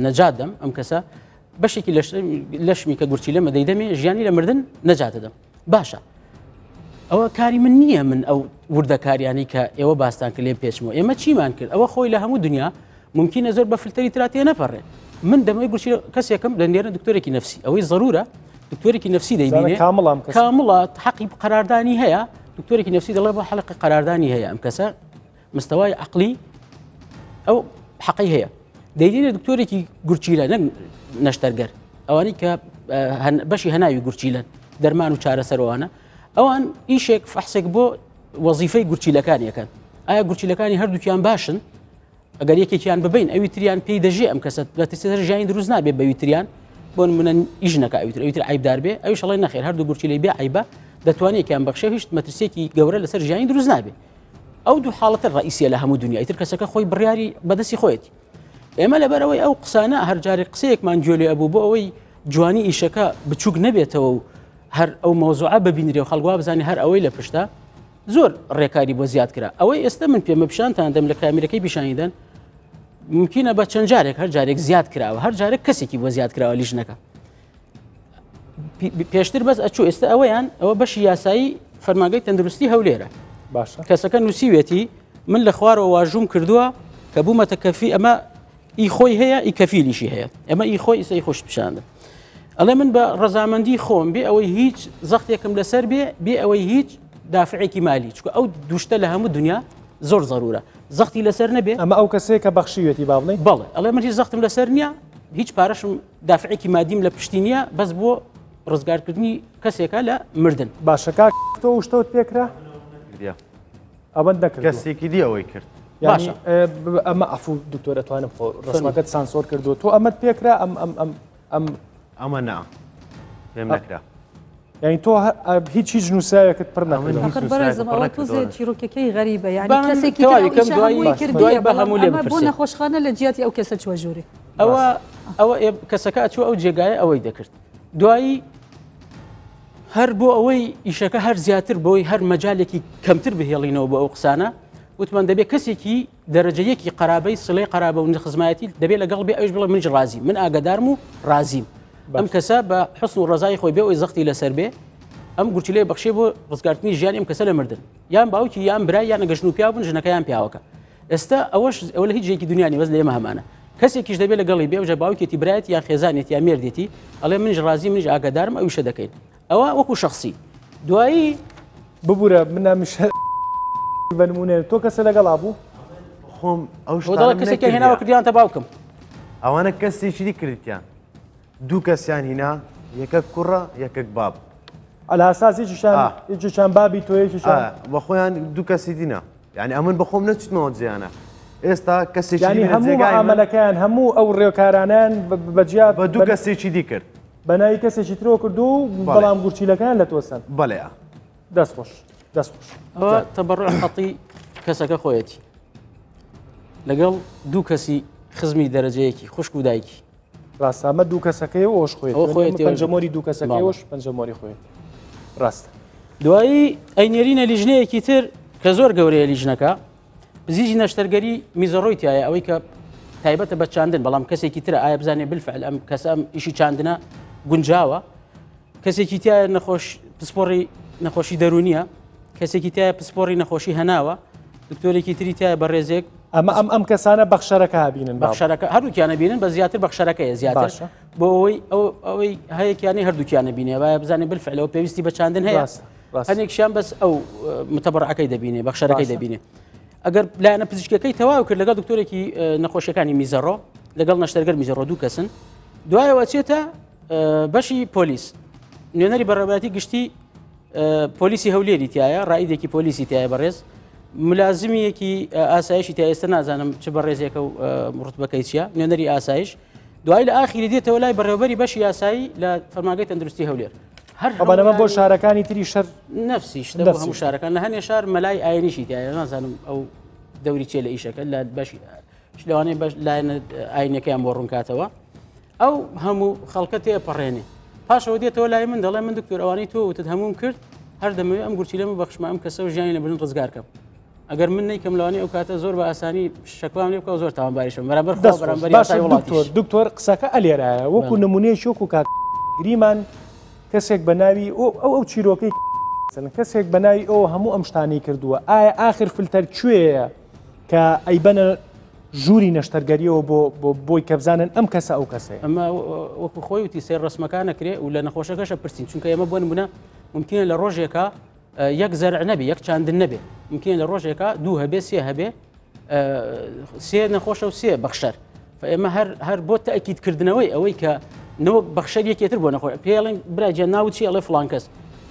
نەجات دەم ئەم کەسە بەشێکی لەشمی کە گورچی لەمە دەیدەمێ ژیانی لە مردن نەجات دەدەم باشە ئەوە کاری من نییە من ئەو وردەکاریانی کە ئێوە باستان کرد لێم پێچمەوە ئێمە چیمان کرد ئەوە خۆی لە هەموو دنیا ممکنە زۆر بە فلتەری ترا تێ نەپەڕێ من دەمەوێت گورچی کەسێکم دەنێرن دکتۆرێکی نفسی ئەوەی ضرورە دکتۆرێکی نفسی دەیبینێ کامڵام کامڵە حەقی قەراردانی هەیە دکتۆرێکی نفسی دەڵێ بۆ حەلقی قەراردانی هەیە ئەم کەسە مستەوای عەقلی ئەو حەقی هەیە دەیدینە دکتۆرێکی گورچیلە نەک نەشتەرگەر ئەوانەی کە بەشی هەناوی گورچیلەن دەرمان و چارەسەرەوانە ئەوان ئیشێک فەحسێک بۆ وەزیفەی گورچیلەکان یەکەن ئایا گورچیلەکانی هەردووکیان باشن ئەگەر یەکێکیان ببین ئەوی تریان پێی دەژێ ئەم کەسە لە ترسەر ژیانی دروست نابێ بەوی تریان بۆ نمونە ئیش نەکە ئەوی تر ئەوی تر عیبدار بێ ئەویش ئەڵێ نەخێر هەردوو گورچیلەی بێ عیبە دەتوانێت یان بەخشێ هیچ مەترسیەکی گەورە لەسەر ژیانی دروست نابێ ئەو دوو حاڵەتە ڕئیسیە لە هەموو دنیا ئیتر کەسەکە خۆی بڕیاری بەدەستی خۆیەتی ئێمە لەبەرەوەی ئەو قسانە هەر جارێک قسەیەکمان گوێ لێ ئەبوو بۆ ئەوەی جوانی ئیشەکە بچووک نەبێتەوە و هەر ئەو مەوزوعە ببینرێ و خەڵک وا بزانێ هەر ئەوەی لە پشتە زۆر ڕێکاری بۆ زیاد کرا ئەوەی ئێستا من پێمە پیشانتان دەم لە کامیرەکەی پیشانی دەن ممکنە بە چەند جارێک هەر جارێک زیاد کراوە هەر جارێک کەسێکی بۆ زیاد کراوە لیژنەکە پێشتر بەس ئەچوو ئێستا ئەوەیان ئەوە بەشی یاسایی فەرمانگەی تەندروستی هەولێرە باشە کەسەکە نووسیوێتی من لە خوارەوە واژووم کردووە کە بوومەتە کەفی ئەمە ئی خۆی هەیە ئی کەفیلیشی هەیە ئەمە ئی خۆی ئیسەی خۆش پیشاندە ئەڵێ من بە ڕەزامەندی خۆم بێ ئەوەی هیچ زەختێکم لەسەر بێ بێ ئەوەی هیچ دافعێکی مالی چکە ئەو دوشتە لە هەموو دنیا زۆر زەرورە زەختی لەسەر نەبێ ئەمە ئەو کەسەیە کە بەخشیوێتی با بڵێین بەڵێ ئەڵێ من هیچ زەختم لەسەر نییە هیچ پارەشم دافعێکی مادیم لە پشتی نییە بەس بۆ ڕزگارکردنی کەسێکە لە مردن. باشە کاک تۆ وشتەوت پێکرا؟ ئەوەند نەکردووە. کەسێکی دی ئەوەی کرد. باشە ئەمە عەفو دکتۆر ئەتوانم خۆ ڕسمەکەت سانسۆر کردووە تۆ ئەمەت پێکرا ئەم ئەم ئەم ئەم ئەمە نا پێم نەکرا. یعنی تۆ هیچ هیچ نووسراوێکت پڕ نەکردووە. ئاخر بەڕێزم ئەوە تۆزێ چیرۆکەکەی غەریبە یعنی کەسێکی تر ئەو ئیشە هەمووی کردیە بەڵام ئەمە بۆ نەخۆشخانە لە جیاتی ئەو کەسە چووە ژوورێ. ئەوە ئەوە کەسەکە ئەچوو ئەو جێگایە ئەوەی دەکرد دوایی هەر بۆ ئەوەی ئیشەکە هەر زیاتر بۆی هەر مەجالێکی کەمتر بهێڵینەوە بۆ ئەو قسانە وتمان دەبێت کەسێکی دەرەجە یەکی قەرابەی سڵێ قەرابە و خزمایەتی دەبێت لەگەڵ بێ ئەوش بڵێ منیش ڕازی من ئاگادارم و ڕازیم ئەم کەسە بە حسن و ڕزای خۆی بێ ئەوی زەختی لەسەر بێ ئەم گورچیلەی بەخشێ بۆ ڕزگارکردنی ژیانی ئەم کەسە لە مردن یان باوکی یان برای یان ئەگەر ژن و پیاو بن ژنەکە یان پیاوەکە ئێستا ئەوەش ئەوە لە هیچ جێیەکی دنیا نیە بەس لە ئێمە هەمانە کەسێکیش دەبێت لەگەڵی بێ ئەوجا باوکێتی برایەتی یان خێزانێتی یان مێردێتی ئەڵێ منیش ڕازی منیش ئاگادارم ئەویشە دەکەین ئەوە وەکو شخصی دوایی ببورە من هەمیشە بە نمونە تۆ کەسە لەگەڵا بوو خۆم ئەو شتانەم کەسێکیان هێناوە کردیانتە باوکم. ئەوانە کەسێکی دی کردیان دوو کەسیان هینا یەکەک کوڕە یەکەک باب. ئەلاساس یەکیشان یەکیشان بابی تۆ یەکیشان بە خۆیان دوو کەسی دینە یعنی ئەمن بەخۆم نەچتمەوە جیانە ئێستا کەسێکی یعنی هەموو معامەلەکەیان هەموو ئەو ڕێکارانیان بەجیا بە دوو کەسێکی دی کرد بە ناوی کەسێکی ترۆ کرد و بەڵام گورچیلەکەیان لە تۆ سەند. بەڵێ. دەست خۆش دەست خۆش. ئەوە تەبەڕع خەتی کەسەکە خۆیەتی لەگەڵ دوو کەسی خزمی دەرەجەیەکی خوشک و دایکی. ڕاستە ئەمە دوو کەسەکەی و ئەوش خۆیەتی پەنجەمۆری دوو کەسەکەی ئەوش پەنجەمۆری خۆیەتی ڕاستە. دوایی ئەینێرینە لیژنەیەکی تر کە زۆر گەورەیە لیژنەکە پزیشکی نەشتەرگەری میزەڕۆی تایە ئەوەی کە تایبەتە بە چاندن بەڵام کەسێکی ترە ئایا بزانێ بالفعل ئەم کەسە ئەم ئیشی چاندنە گونجاوە کەسێکی تایە نەخۆش پسپۆڕی نەخۆشی دەرونیە کەسێکی تایە پسپۆڕی نەخۆشی هەناوە دکتۆرێکی تری تایە بەڕێزێک ئەمە ئەم ئەم کەسانە بەخشەرەکە بینن بەخشەرەکە هەردووکیانە بینن بە زیاتر بەخشەرەکەیە زیاتر بۆ ئەوەی ئەوەی هەیەکیانی هەردووکیانە بینێ وایە بزانێ بالفعلەوە پێویستی بە چاندن هەیە هەنێکشیان بەس ئەو متەبڕعەکەی دەبینێ بەخشەرەکەی دەبینێ ئەگەر لایەنە پزیشکەکەی تەواو کرد لەگەڵ دکتۆرێکی نەخۆشیەکانی میزەڕۆ لەگەڵ نەشتەرگەر میزەڕۆ دوو کەسن دوایەوە چێتە بەشی پۆلیس نوێنەری بەڕێوەبەرایەتی گشتی پۆلیسی هەولێری تایە ڕائیدێکی پۆلیسی تایە بەڕێز ملازمیەکی ئاسایشی تا ئێستا نازانم چ بەڕێزێکە و ڕتبەکەی چییە نوێنەری ئاسایش دوای لە ئاخیری دێتەوە لای بەڕێوەبەری بەشی یاسایی لە فەرمانگەی تەندروستی هەولێر هەر ئەمە بۆ شارەکانی تری شەر نفسی شتە بۆ هەموو شارەکان لە هەنێ شار مەلای ئاینیشی تایە نازانم ئەو دەوری چێ لە ئیشەکە لە بەشی لەوانەیە بەش لایەنە ئاینەکەیان بۆ ڕوونکاتەوە ئەو هەموو خەڵکە تێپەڕێنێ پاشەوە دێتەوە لای من دەڵێ من دکتۆر ئەوانەی تۆ وتت هەمووم کرد هەر دەمەوێت ئەم گورچیلەمە بەخشمە ئەم کەسە و ژیانی لە بن ڕزگارکەم ئەگەر من نیکەم لەوانی ئەو کاتە زۆر بە ئاسانی شەکوام لێ بکە و زۆر تاوانباریشم بەرامبەر خوا بەرامبەر یاسای وڵاتیش. دکتۆر قسەکە ئەلێرایە وەکو نمونەیەکی وەکو کاک گریمان کەسێک بە ناوی ئەو ئەو ئەو چیرۆکەی کەسێک بە ناوی ئەو هەموو ئەم شتانەی کردووە ئایا ئاخر فلتەر کوێیە کە ئەیبەنە ژووری نەشتەرگەریەوە بۆ بۆی کە بزانن ئەم کەسە ئەو کەسەیە ئەمە وەکو خۆی وتی سێ ڕسمەکان نەکرێ و لە نەخۆشەکەشە پرسین چونکە ئێمە بۆ نمونە ممکنە لە ڕۆژێکە یەک زەرع نەبێ یەک چاندن نەبێ ممکنە لە ڕۆژێکا دوو هەبێ سێ هەبێ سێ نەخۆشە و سێ بەخشەر ئێمە هەر هەر بۆ تەکیدکردنەوەی ئەوەی کە نەوەک بەخشەر یەکێتر بۆ نەخۆ پێڵێن براجە ناو چی ئەڵێ فلان کەس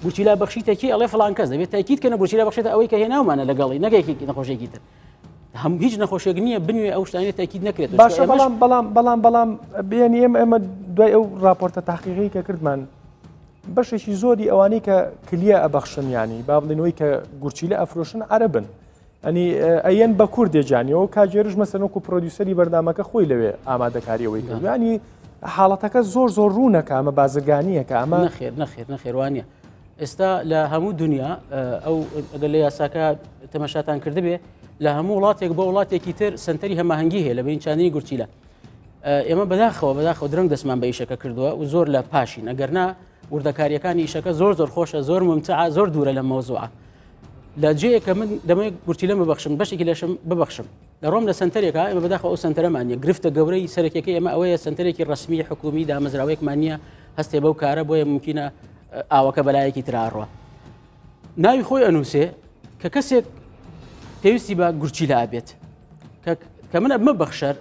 گورچیلا بەخشیتە کی ئەڵێ فلان کەس دەبێت تاکیید کەنە گورچیلا بەخشێتە ئەوەی کە هێناومانە لەگەڵی نەگەیەکی نەخۆشێکی تر هەم هیچ نەخۆشێک نییە بنوێ ئەو شتانە تاکیید نەکرێت باشە بەڵام بەڵام بەڵام بەڵام بێنی ئێمە ئێمە دوای ئەو راپۆرتە تاقیقی کە کردمان بەشێکی زۆری ئەوانەی کە کلیە ئەبەخشن یانی با بڵێن ئەوەی کە گورچیلە ئەفرۆشن عەرەبن ئەنی ئەیەن بە کوردێ جانیەوە کاگێرش مەسەن وەکو پرۆدیوسەری بەرنامەکە خۆی لەوێ ئامادەکاری ئەوەی کرد ینی حاڵەتەکە زۆر زۆر ڕوونەکە ئەمە بازرگانیەکە ئەمە نەخێر نەخێر نەخێوانە ئێستا لە هەموو دنیا ئەو ئەگەر لە یاساکە تەمەشاتان کردبێ لە هەموو وڵاتێک بۆ وڵاتێکی تر سنتەری هەماهەنگی هەیە لە بین چاندنی گورچیلە ئێمە بەداخەوە بەداخەوە درەنگ دەستمان بە ئیشەکە کردووە و زۆر لە پاشین ئەگەرنا وردەکاریەکانی ئیشەکە زۆر زۆر خۆشە زۆر ممتعە زۆر دوورە لە مەوزوعە لە جێیەکە من دەمەوێت گورچیلەم ببەخشم بەشێکی لەشم ببەخشم دەڕۆم لە سنتەرێکا ئێمە بەداخەوە ئەو سنتەرەمان نیە گرفتە گەورەی سەرەکیەکەی ئێمە ئەوەیە سنتەرێکی ڕسمی حکومی دامەزراوەیەکمان نییە هەستێ بەو کارە بۆیە ممکنە ئاوەکە بەلایەکی تراڕوە ناوی خۆی ئەنووسێ کە کەسێک پێویستی بە گورچیلە ئەبێت کە من ئەبمە بەخشەر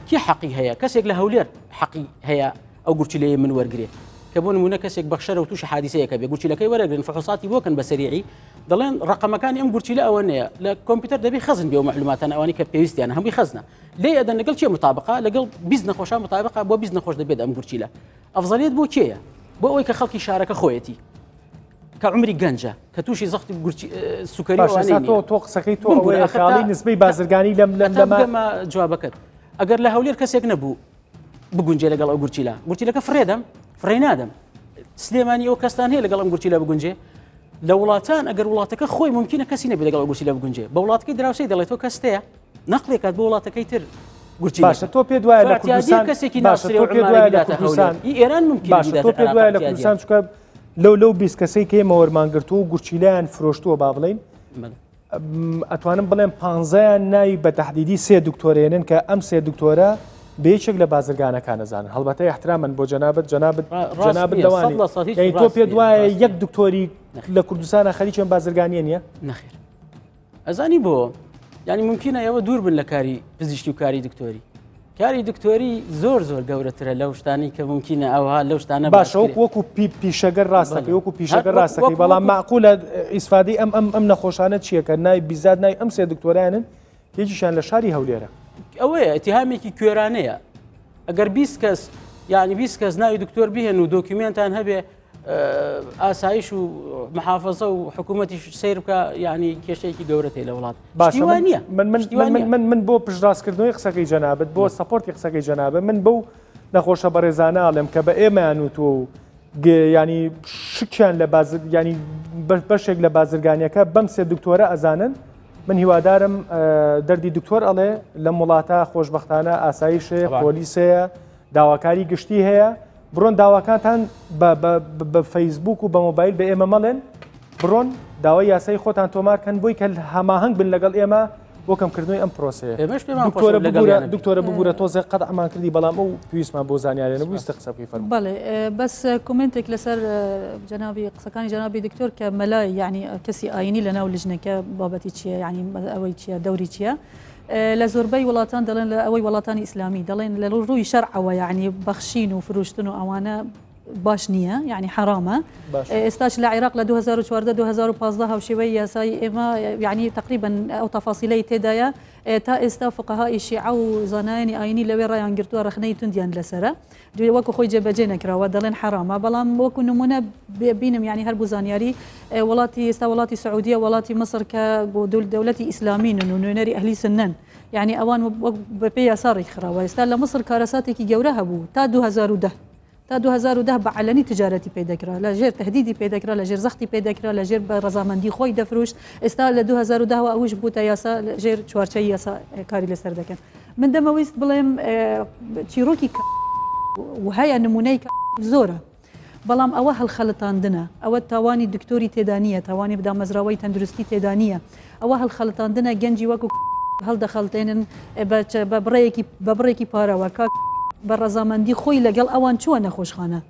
کی حەقی هەیە کەسێک لە هەولێر حەقی هەیە ئەو گورچیلەیە من وەرگێ کە بۆ نمونە کەسێک بەخشەرە و تووشی حادیسەیەکە بێ گورچیلەکەی وەرەگرن فحوساتی بۆکەن بە سەریعی دەڵێن ڕقەمەکانی ئەم گورچیلە ئەوە نییە لە کۆمپیوتەر دەبی خەزن بێ و معلوماتان ئەوانی کە پێویستیان هەمووی خەزنە لێ ئەدەن لەگەڵ چێ مطابقە لەگەڵ 20 نەخۆشان مطابقە بۆ 20 نەخۆش دەبێت ئەم گورچیلە ئەفزەلیت بۆ کێیە بۆ ئەوەی کە خەڵکی شارەکە خۆیەتی کە عمری گەنجە کە تووشی زەختی گورچی سوکەری باشە ئێستا تۆ تۆ قسەکەی تۆ ئەوەیە خاڵی نسبەی بازرگانی لەم لەم لەمە جوابەکەت ئەگەر لە هەولێر کەسێک نەبوو بگونجێ لەگەڵ ئەو گورچیلە گورچیلەکە فڕێدەم فڕێ نادەم سلێمانی ئەو کەستان هەیە لەگەڵ ئەم گورچیلە بگونجێ لە وڵاتان ئەگەر وڵاتەکە خۆی ممکنە کەسی نەبێت لەگەڵ ئەو گورچیلە بگونجێ بە وڵاتەکەی دراوسێی دەڵێت تۆ کەستەیە نەقلێکات بۆ وڵاتەکەی تر گورچیلە باشە تۆ پێ دوایە لە کوردستان کەسێکی باشە تۆ پێ دوایە لە کوردستان ئێران ممکن باشە تۆ پێ دوایە لە کوردستان چونکە لەو لەو 20 کەسەی کە ئێمە وەرمان گرتووە و گورچیلەیان فرۆشتووە با بڵێین ئەتوانم بڵێم پانزەیان ناوی بە تەحدیدی سێ دکتۆرێنن کە ئەم سێ دکتۆرە بە یەکێک لە بازرگانەکان ئەزانن هەڵبەتە احترامن بۆ جەنابت جەنابت جەنابت لەوانی یعنی تۆ پێ دوایە یەک دکتۆری لە کوردستانە خەریکی ئەم بازرگانیە نییە؟ نەخێر ئەزانی بۆ یعنی ممکنە ئێوە دوور بن لە کاری پزیشکی و کاری دکتۆری. کاری دکتۆری زۆر زۆر گەورەترە لەو شتانی کە ممکنە ئەوها لەو شتانە باشە وەکو وەکو پی پیشەگەر ڕاستەکەی وەکو پیشەگەر ڕاستەکەی بەڵام معقولە ئیسفادەی ئەم ئەم ئەم نەخۆشانە چییە کە نای بیزاد نای ئەم سێ دکتۆرانن یەکیشیان لە شاری هەولێرە. ئەوەیە ئیتیهامێکی کوێرانەیە ئەگەر 20 کەس یعنی 20 کەس ناوی دکتۆر بهێن و دۆکیومێنتان هەبێ ئاسایش و محافظە و حکوومەتیش سیر بکە یعنی کێشەیەکی گەورەتی لە وڵات باشە نییە من من من من من بۆ پشتڕاستکردنەوەی قسەکەی جەنابت بۆ support ی قسەکەی جەنابە من بەو نەخۆشە بەڕێزانە ئەڵێم کە بە ئێمەیان وتووە و ینی شکیان لە بازر ینی بەشێک لە بازرگانیەکە بەم سێ دکتۆرە ئەزانن من هیوادارم دەردی دکتۆر ئەڵێ لەم وڵاتە خۆشببختانە ئاسایشەیە پۆلیسەیە داواکاری گشتی هەیە بڕۆن داواکانتان بە فەیسبوک و بە مۆبایل بە ئێمە مەڵێن بڕۆن داوای یاسایی خۆتان تۆمار کەن بۆی کە هەماهەنگ بن لەگەڵ ئێمە بۆ کەمکردنەوەی ئەم پرۆسەیە. دکتۆرە ببورە دکتۆرە ببورە تۆزێک قەتعمان کردی بەڵام ئەو پێویستمان بۆ زانیاریە نەبوو ویستە قسە بکەی فەرموو. بەڵێ بەس comment ێک لەسەر جەنابی قسەکانی جەنابی دکتۆر کە مەلای یعنی کەسی ئاینی لەناو لجنەکە بابەتی چییە یعنی ئەوەی چییە دەوری چییە لە زۆربەی وڵاتان دەڵێن لە ئەوەی وڵاتانی ئیسلامی دەڵێن لە ڕووی شەرعەوە یعنی بەخشین و فرۆشتن و ئەوانە باش نییە یعنی حرامە ئێستاش لە عێراق لە 2014 2015 هاوشێوەی یاسای ئێمە یعنی تقریبا ئەو تەفاسیلەی تێدایە تا ئێستا فقهائی شیعە و زانایانی ئاینی لەوێ ڕایان گرتووە ڕەخنەی توندیان لەسەرە دوێ وەکو خۆی جێبەجێ نەکراوە دەڵێن حەرامە بەڵام وەکو نمونە بینم یعنی هەر بۆ زانیاری وڵاتی ئێستا وڵاتی سعودیە وڵاتی مصر کە بۆ دەولەتی ئیسلامین و نوێنەری ئەهلی سنەن یعنی ئەوان وەک بەپێی یاسا ڕێکخراوە ئێستا لە مصر کارەساتێکی گەورە هەبوو تا 2010 تا 2010 بە عەلەنی تجارەتی پێ دەکرا لە ژێر تهدیدی پێ دەکرا لە ژێر زەختی پێ دەکرا لە ژێر بە ڕەزامەندی خۆی دەفروشت ئێستا لە 2010 وە ئەوش بووتە یاسا لە ژێر چوارچەی یاسا کاری لەسەر دەکەن من دەمەویست بڵێم چیرۆکی و هەیە نمونەی زۆرە بەڵام ئەوە هەڵخەڵەتاندنە ئەوە تاوانی دکتۆری تێدا نییە تاوانی دامەزراوەی تەندروستی تێدا نییە ئەوە هەڵخەڵەتاندنە گەنجی وەکو هەڵدەخەڵتێنن بە بڕێکی بە بڕێکی پارەوە کاک بە ڕەزامەندی خۆی لەگەڵ ئەوان چووە نەخۆشخانە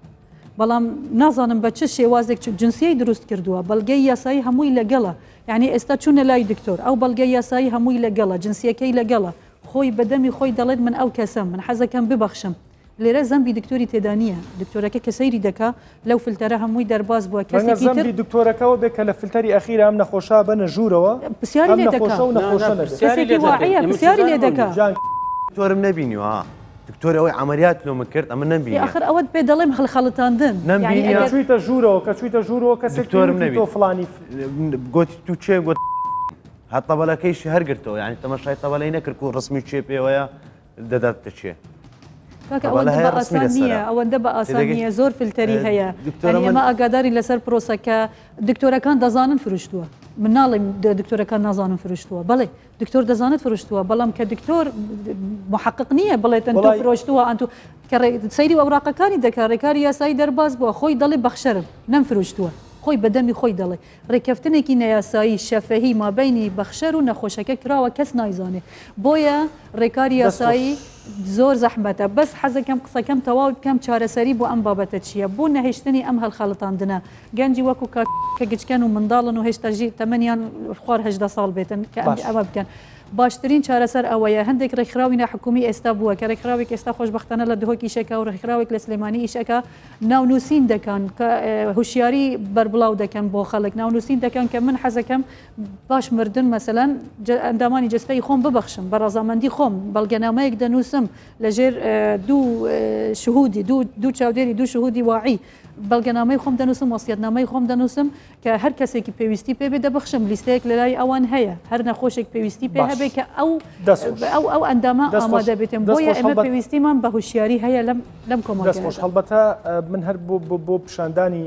بەڵام نازانم بە چ شێوازێک جنسیەی دروست کردووە بەڵگەی یاسایی هەمووی لەگەڵە یعنی ئێستا چوونە لای دکتۆر ئەو بەڵگەی یاسایی هەمووی لەگەڵە جنسیەکەی لەگەڵە خۆی بەدەمی خۆی دەڵێت من ئەو کەسەم من حەزەکەم ببەخشم لێرە زەمبی دکتۆری تێدا نییە دکتۆرەکە کە سەیری دەکا لەو فلتەرە هەمووی دەرباز بووە کەسێکی تر زەمبی دکتۆرەکەوە بێ کە لە فلتەری ئەخیرا ئەم نەخۆشە بەنە ژوورەوە پرسیاری ئەم لێ دەکا نەخۆشە و نەخۆشە نەبێ. کەسێکی واعیە پرسیاری لێ دەکا. دکتۆرم نەبینیوە ها دکتۆر ئەوەی عەمەلیات لۆ من کرد ئەمن نەمبینیە. ئاخر ئەوەت پێ دەڵێم هەڵخەڵەتاندن یانی کە چوویتە ژوورەوە کە چوویتە ژوورەوە کەسێک دکتۆرم پێی وتی تۆ نەبینی فڵانی گۆتی تو کێ گۆت هەر تەبەلەکەیشی هەر گرتەوە یانی تەمەشای تەبەلەی نەکرد کو ڕسمی کێ پێوەیە دەداتە کێ؟ کاکە ئەوەندە بە ئاسان نییە ئەوەندە بە ئاسان نییە زۆر فلتەری هەیە یانی ئێمە ئاگادارین لەسەر پرۆسەکە دکتۆرەکان دەزانن فرۆشتووە من ناڵێم دکتۆرەکان نازانن فرۆشتووە بەڵێ دکتۆر دەزانێت فرۆشتووە بەڵام کە دکتۆر محقق نییە بڵێتن تۆ فرۆشتووە ئەنتو کە سەیری ئەوراقەکانی دەکا ڕێکاری یاسایی دەرباز بووە خۆی دەڵێ بەخشەرم نەمفرۆشتووە خۆی بەدەمی خۆی دەڵێ ڕێککەفتنێکی نەیاسایی شەفەهی مابەینی بەخشەر و نەخۆشەکە کراوە کەس نایزانێ بۆیە ڕێکاری یاسایی زۆر زەحمەتە بەس حەزەکەم قسەکەم تەواو بکەم چارەسەری بۆ ئەم بابەتە چیە بۆ نەهێشتنی ئەم هەڵخەڵەتاندنە گەنجی وەکو کاک کە گچکەن و منداڵن و هێشتا ژیر تەمەنیان خوار 18 ساڵ بێتن کە ئەمە بکەن باشترین چارەسەر ئەوەیە هەندێک ڕێکخراوی ناحکومی ئێستا بووە کە ڕێکخراوێک ئێستا خۆشبەختانە لە دهۆک ئیشەکە و ڕێکخراوێک لە سلێمانی ئیشەکە ناونووسین دەکەن کە هوشیاری بەربڵاو دەکەن بۆ خەڵک ناونووسین دەکەن کە من حەزەکەم پاش مردن مەسەلەن ئەندامانی جەستەی خۆم ببەخشم بە ڕەزامەندی خۆم بەڵگەنامەیەک دەنووسم لەژێر دوو شهودی دوو چاودێری دوو شهودی واعی بەڵگەنامەی خۆم دەنووسم وەسیەتنامەی خۆم دەنووسم کە هەر کەسێکی پێویستی پێ بێ دەبەخشم لیستەیەک لەلای ئەوان هەیە هەر نەخۆشێک پێویستی پێ هەبێ کە ئەو ئەو ئەو ئەندامە ئامادە بێتن بۆیە ئێمە پێویستیمان بە هوشیاری هەیە لەم لەم کۆمەڵگەیەدا. هەڵبەتە من هەر بۆ بۆ پیشاندانی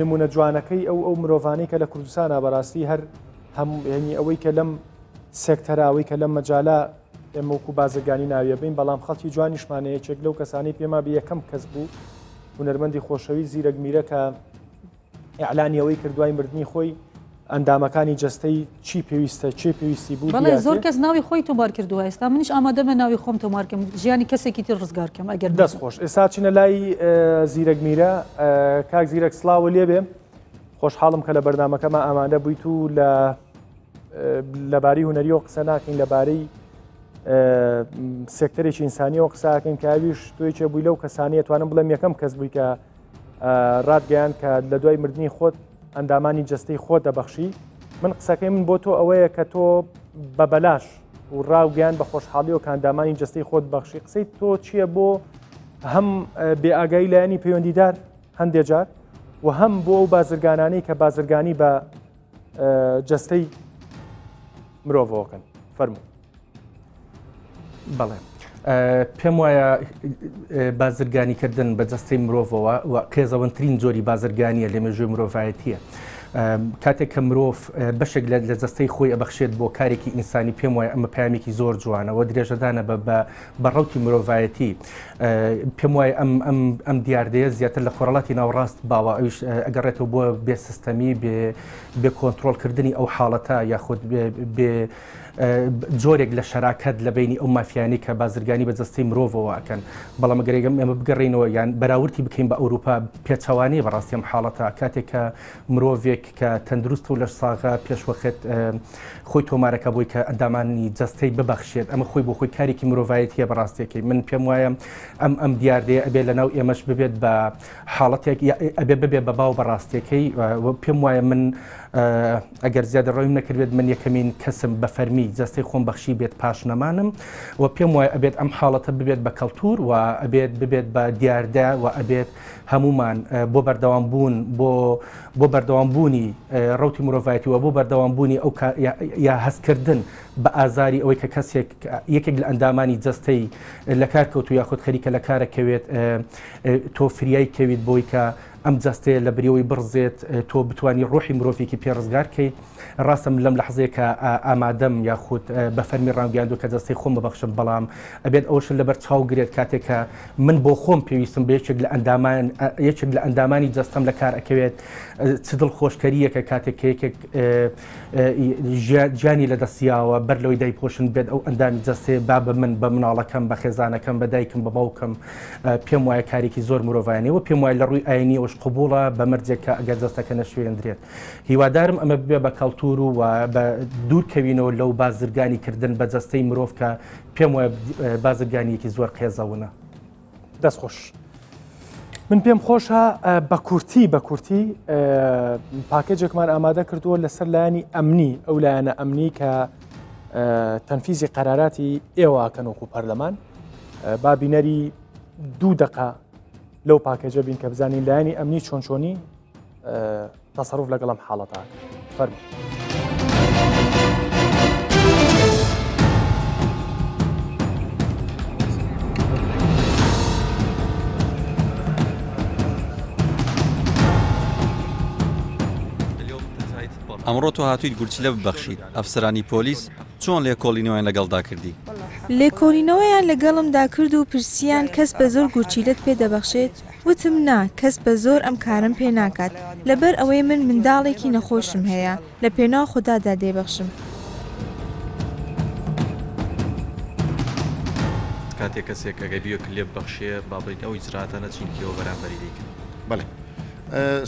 نمونە جوانەکەی ئەو ئەو مرۆڤانەی کە لە کوردستانە بەڕاستی هەر هەم یعنی ئەوەی کە لەم سێکتەرا ئەوەی کە لەم مەجالە ئێمە وەکو بازرگانی ناویە بین بەڵام خەڵکی جوانیشمانە یەکێک لەو کەسانی پێما بە یەکەم کەس بوو هونەرمەندی خۆشەوی زیرەک میرە کە ئیعلانی ئەوەی کرد دوای مردنی خۆی ئەندامەکانی جەستەی چی پێویستە چێ پێویستی بوو بەڵێ زۆر کەس ناوی خۆی تۆمار کردووە ئێستا منیش ئامادەمە ناوی خۆم تۆمار کەم ژیانی کەسێکی تر ڕزگار کەم ئەگەر دەست خۆش ئێستا چینە لای زیرەک میرە کاک زیرەک سڵاوە لێبێ خۆشحاڵم کە لە بەرنمەکەمان ئامادە بوویت و لە لەبارەی هونەریەوە قسە ناکەین لەبارەی سێکتەرێکی ئینسانیەوە قساکەین کە ئەویش تۆیچێ بووی لەو کەسانەیە توانم بڵێم یەکەم کەس بووی کە ڕاتگەیان کە لە دوای مردنی خۆت ئەندامانی جستەی خۆت دەبەخشی من قسەکەی من بۆ تۆ ئەوەیە کە تۆ بە بەلاش و ڕاوگەیان بە خۆشحاڵی و کاندامانی جستەی خۆت بەخشی قسەی تۆ چییە بۆ هەم بێئاگایی لایەنی پەیوەندیدار هەندێک جار و هەم بۆ ئەو بازرگانانەی کە بازرگانی بە جەستەی مرۆڤەوەکەن فەرموو. بەڵێ پێم وایە بازرگانیکردن بە جەستەی مرۆڤەوە و قێزەونترین جۆری بازرگانیە لە مێژووی مرۆڤایەتیە. کاتێک کە مرۆڤ بەشێک لە جەستەی خۆی ئەبەخشێت بۆ کارێکی ئینسانی پێم وایە ئەمە پامێکی زۆر جوانەوە درێژەدانە بە بە ڕوتی مرۆڤایەتی پێم وایە ئەم ئەم ئەم دیاردەیە زیاتر لە خۆرەڵاتی ناوەڕاست باوە ئەویش ئەگەڕێتەوە بۆ بێ سیستەمی بێ بێ کۆنترۆڵکردنی ئەو حاڵەتە یاخود بێ جۆرێک لە شەراکەت لە بینی ئەو مافیانی کە بازرگانی بە جەستەی مرۆڤەوە ئەکەن بەڵام گەرێگەم ئێمە بگەڕینەوە یان بەراوردی بکەین بە ئەوروپا پێچەوانەیە بەڕاستی ئەم حاڵەتە کاتێک کە مرۆڤێک کە تەندروستە و لەش ساغە پێشوەخت خۆی تۆمارەکە بۆی کە ئەندامانی جەستەی ببەخشێت ئەمە خۆی بۆ خۆی کارێکی مرۆڤایەتیە بەڕاستیەکەی من پێم وایە ئەم ئەم دیاردەیە ئەبێ لەناو ئێمەش ببێت بە حاڵەتێک ئەبێ ببێ بە باو بەڕاستیەکەی پێم وایە من ئەگەر زیادە ڕۆیم نەکردێت من یەکەمین کەسم بە فەرمی جەستەی خۆم بەخشی بێت پاش نەمانم و پێم وایە ئەبێت ئەم حاڵەتە ببێت بە کەلتور و ئەبێت ببێت بە دیاردە و ئەبێت هەمومان بۆ بەردەوام بوون بۆ بۆ بەردەوام بوونی ڕوتی مرۆڤایەتی و بۆ بەردەوام بوونی ئەو یا هەستکردن بە ئازاری ئەوەی کە کەسێک یەکێک لە ئەندامانی جەستەی لە کار کەوتو یاخود خەریکە لە کارە کەوێت تۆ فریای کەویت بۆی کە ئەم جەستەیە لە بریەوەی بڕزێت تۆ بتانی ڕۆحی مرۆڤێکی پێ ڕزگار کەیت ڕاستە من لەم لەحزەیە کە ئامادەم یاخود بە فەرمی ڕامگەیاندووە کە جەستەی خۆم ببەخشم بەڵام ئەبێت ئەوەشت لەبەر چاو گرێت کاتێک کە من بۆ خۆم پێویستم بە یەکێک لە ئەندامان یەکێک لە ئەندامانی جەستەم لە کار ئەکەوێت چ دڵخۆشکەریەکە کاتێک کە یەکێک گیانی لە دەستیاوە بەر لەوەی دایپۆشن بێت ئەو ئەندامی جەستەیە با بە من بە مناڵەکەم بە خێزانەکەم بە دایکم بە باوکم پێم وایە کارێکی زۆر مرۆڤانەوە پێم وایە لە ڕووی ئاینیەوەش قبوڵە بە مەرجێک کە ئەگەر جەستەکە نەشوێندرێت هیوادارم ئەمە ببێ بە کەڵتور و بە دوور کەوینەوە لەو بازرگانی کردن بە جەستەی مرۆڤ کە پێم وایە بازرگانیەکی زۆر قێزەونە. دەست خۆش. من پێم خۆشە بە کورتی بە کورتی پاکێجێکمان ئامادە کردووە لەسەر لایەنی ئەمنی ئەو لایەنە ئەمنی کە تەنفیزی قەراراتی ئێوەکەن وەکو پەرلەمان با بینەری دوو دقە لەو پاکێجە بین کە بزانین لایەنی ئەمنی چۆن چۆنی تەسەروف لەگەڵ ئەم حاڵەتە فەرموو. ئەمڕۆ تۆ هاتوویت گورچیلە ببەخشیت، ئەفسەرانی پۆلیس چۆن لێکۆڵینەوەیان لەگەڵدا کردی؟ لێکۆڵینەوەیان لەگەڵمدا کرد و پرسییان کەس بە زۆر گورچیلەت پێ دەبەخشێت؟ وتم نا، کەس بە زۆر ئەم کارەم پێ ناکات، لەبەر ئەوەی من منداڵێکی نەخۆشم هەیە، لە پێناو خودادا دەیبەخشم. کاتێ کەسێک ئەگەر بیەوێ کلێ ببەخشێ با بڵێین ئەو ئیجرائاتانە چین کێوە بەرامبەری دەیکەن؟ بەڵێ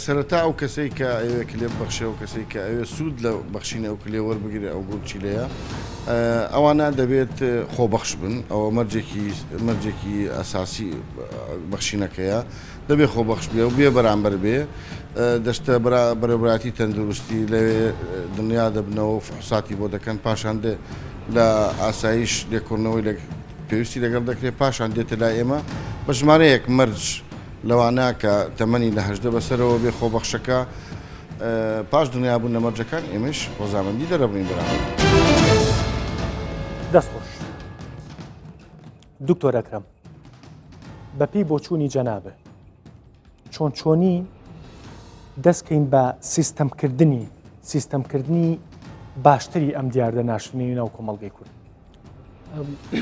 سەرەتا ئەو کەسەی کە ئەیەوێ کلێ ببەخشێ ئەو کەسەی کە ئەوێ سوود لە بەخشینی ئەو کلێ وەربگرێ ئەو گورچیلەیە ئەوانە دەبێت خۆبەخش بن ئەوە مەرجێکی مەرجێکی ئەساسی بەخشینەکەیە دەبێ خۆبەخش بێ و بێ بەرامبەر بێ دەستە بەرێوبراتی تەندروستی لەوێ دڵنیا دەبنەوە و فحوساتی بۆ دەکەن پاشان دێ لە ئاسایش لێکۆڵنەوەی لە پێویستی لەگەڵ دەکرێت پاشان دێتە لای ئێمە بە ژمارەیەک مەرج لەوانە کە تەمەنی لە 18 بەسەرەوە بێ خۆبەخشەکە پاش دڵنیابوون لە مەرجەکان ئێمەش ڕەزامەندی دەرەبڕین بەرامبەر. دەست خۆش دکتۆر ئەکرەم بەپێی بۆچوونی جەنابێ چۆن چۆنی دەستکەین بە سیستەمکردنی سیستەمکردنی باشتری ئەم دیاردە ناشرینی ناو کۆمەڵگەی کورد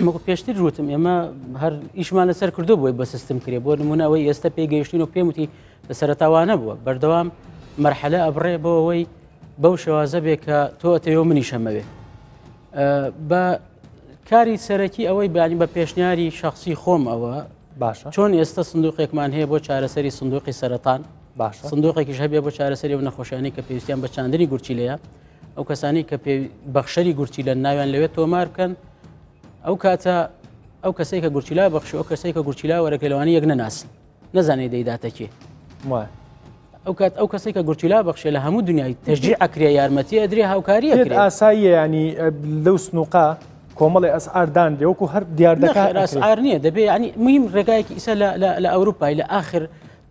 وەکو پێشتر وتم ئێمە هەر ئیشمان لەسەر کردو بۆی بە سیستم کرێ بۆ نمونە ئەوەی ئێستا پێگەیشتین و پێم وتی لە سەرەتاوانە بووە بەردەوام مەرحەلە ئەبڕێ بۆ ئەوەی بەو شێوازە بێ کە تۆ ئەتەوێ و منیش هەمەوێ بە کاری سەرەکی ئەوەی بانی بە پێشنیاری شخصی خۆم ئەوە باشە چۆن ئێستا سندوقێکمان هەیە بۆ چارەسەری سندوقی سەرەتان باشە سندوقێکیش هەبێ بۆ چارەسەری و نەخۆشیانی کە پێویستیان بە چاندنی گورچیلەیە ئەو کەسانی کە پێ بەخشەری گورچیلە ناویان لەوێ تۆمار بکەن. ئەو کاتە ئەو کەسێک کە گورچیلا بەخشی ئەو کەسێک کە گورچیلا وەرەکە لەوانی یەک نەناسن نەزانێت دەیداتە کێ ئەو کات ئەو کەسێک کە گورچیلا بەخشێ لە هەموو دنیای تەشجیع ئەکرێ یارمەتی ئەدرێ هاوکاری ئەکرێ ئاساییە ینی لەو سنووقە کۆمەڵی ئەسعار دانرێ وەکو هەر دیاردەکە ئەسعار نییە دەبێ ینی مهم ڕێگایەکی ئیسە لە ئەوروپای لە ئاخر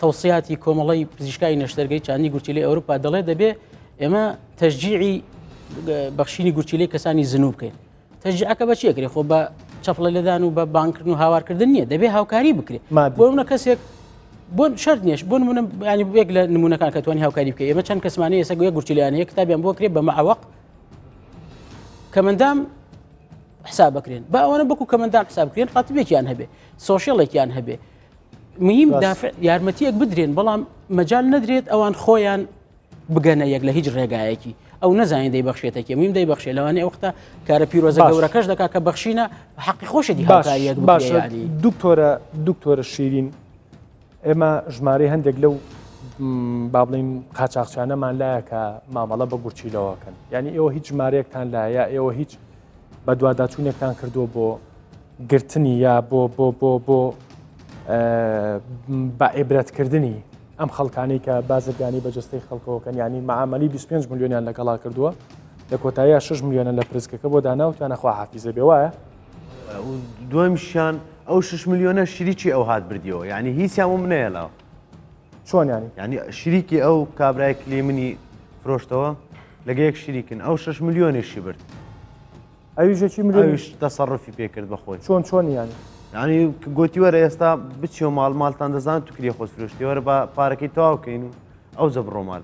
تەوسیاتی کۆمەڵی پزیشکای نەشتەرگەی چاندنی گورچیلەی ئەوروپا دەڵێ دەبێ ئێمە تەشجیعی بەخشینی گورچیلەی کەسانی زنوو بکەین تەشجیعەکە بە چی ئەکرێ خۆ بە چەپڵە لێدان و بە بانکردن و هاوارکردن نییە دەبێ هاوکاری بکرێ بۆ منە کەسێک بۆ شەرت نییە بۆ نمونە ینی یەک لە نمونەکان کە توانی هاوکاری بکەی ئێمە چەند کەسمانی ئێستا گوێ گورچیلیان هەیە کتابیان بۆ کرێ بە معوەق کەمەندام حساب بکرێن با ئەوانە بەکو کەمەندام حساب بکرێن ڕاتبێکیان هەبێ سۆشیڵێکیان هەبێ مهم دافع یارمەتیەک بدرێن بەڵام مەجال نەدرێت ئەوان خۆیان بگەنە یەک لە هیچ ڕێگایەکی ئەو نەزانین دەیبەخشێتە کێ میم دەیبەخشێ لەوانەیە وەختە کارە پیرۆزە گەورەکەش دەکا کە بەخشینە حەقی خۆشێتی هاوکاریەک باش دکتۆرە دکتۆرە شیرین ئێمە ژمارەی هەندێک لەو با بڵین قاچاقچانەمان لایە کە مامەڵە بە گورچیلەوەکەن یعنی ئێوە هیچ ژمارەیەکتان لایە ئێوە هیچ بەدواداچوونێکتان کردووە بۆ گرتنی یا بۆ بۆ بۆ بۆ بە عیبرەتکردنی ئەم خەڵکانەی کە بازرگانی بە جستەی خەڵکەوەکەن ینی معاملی 25 میلیۆنیان لەگەڵا کردووە لە کۆتاییە 6 میلیۆنە لە پرسکەکە بۆ دانا و توانە خوا حافیزە بێ وایە دومیشیان ئەو 6 میلیۆنە شریکی ئەو هات بردیەوە یعنی هیچیان وم نەیەلاوە چۆن ینی ینی شریکی ئەو کابرای کلی منی فرۆشتەوە لەگە یەک شریکن ئەو 6 میلیۆنیشی برد ئەویش یەکی ملیۆن ئەویش تەسەڕفی پێ کرد بە خۆی. چۆن چۆن یانی؟ یانی گۆتی وەرە ئێستا بچیەوە ماڵ ماڵتان دەزان تو کریە خۆت فرۆشتی وەرە با پارەکەی تەواو کەین و ئەوجە بڕۆ ماڵ.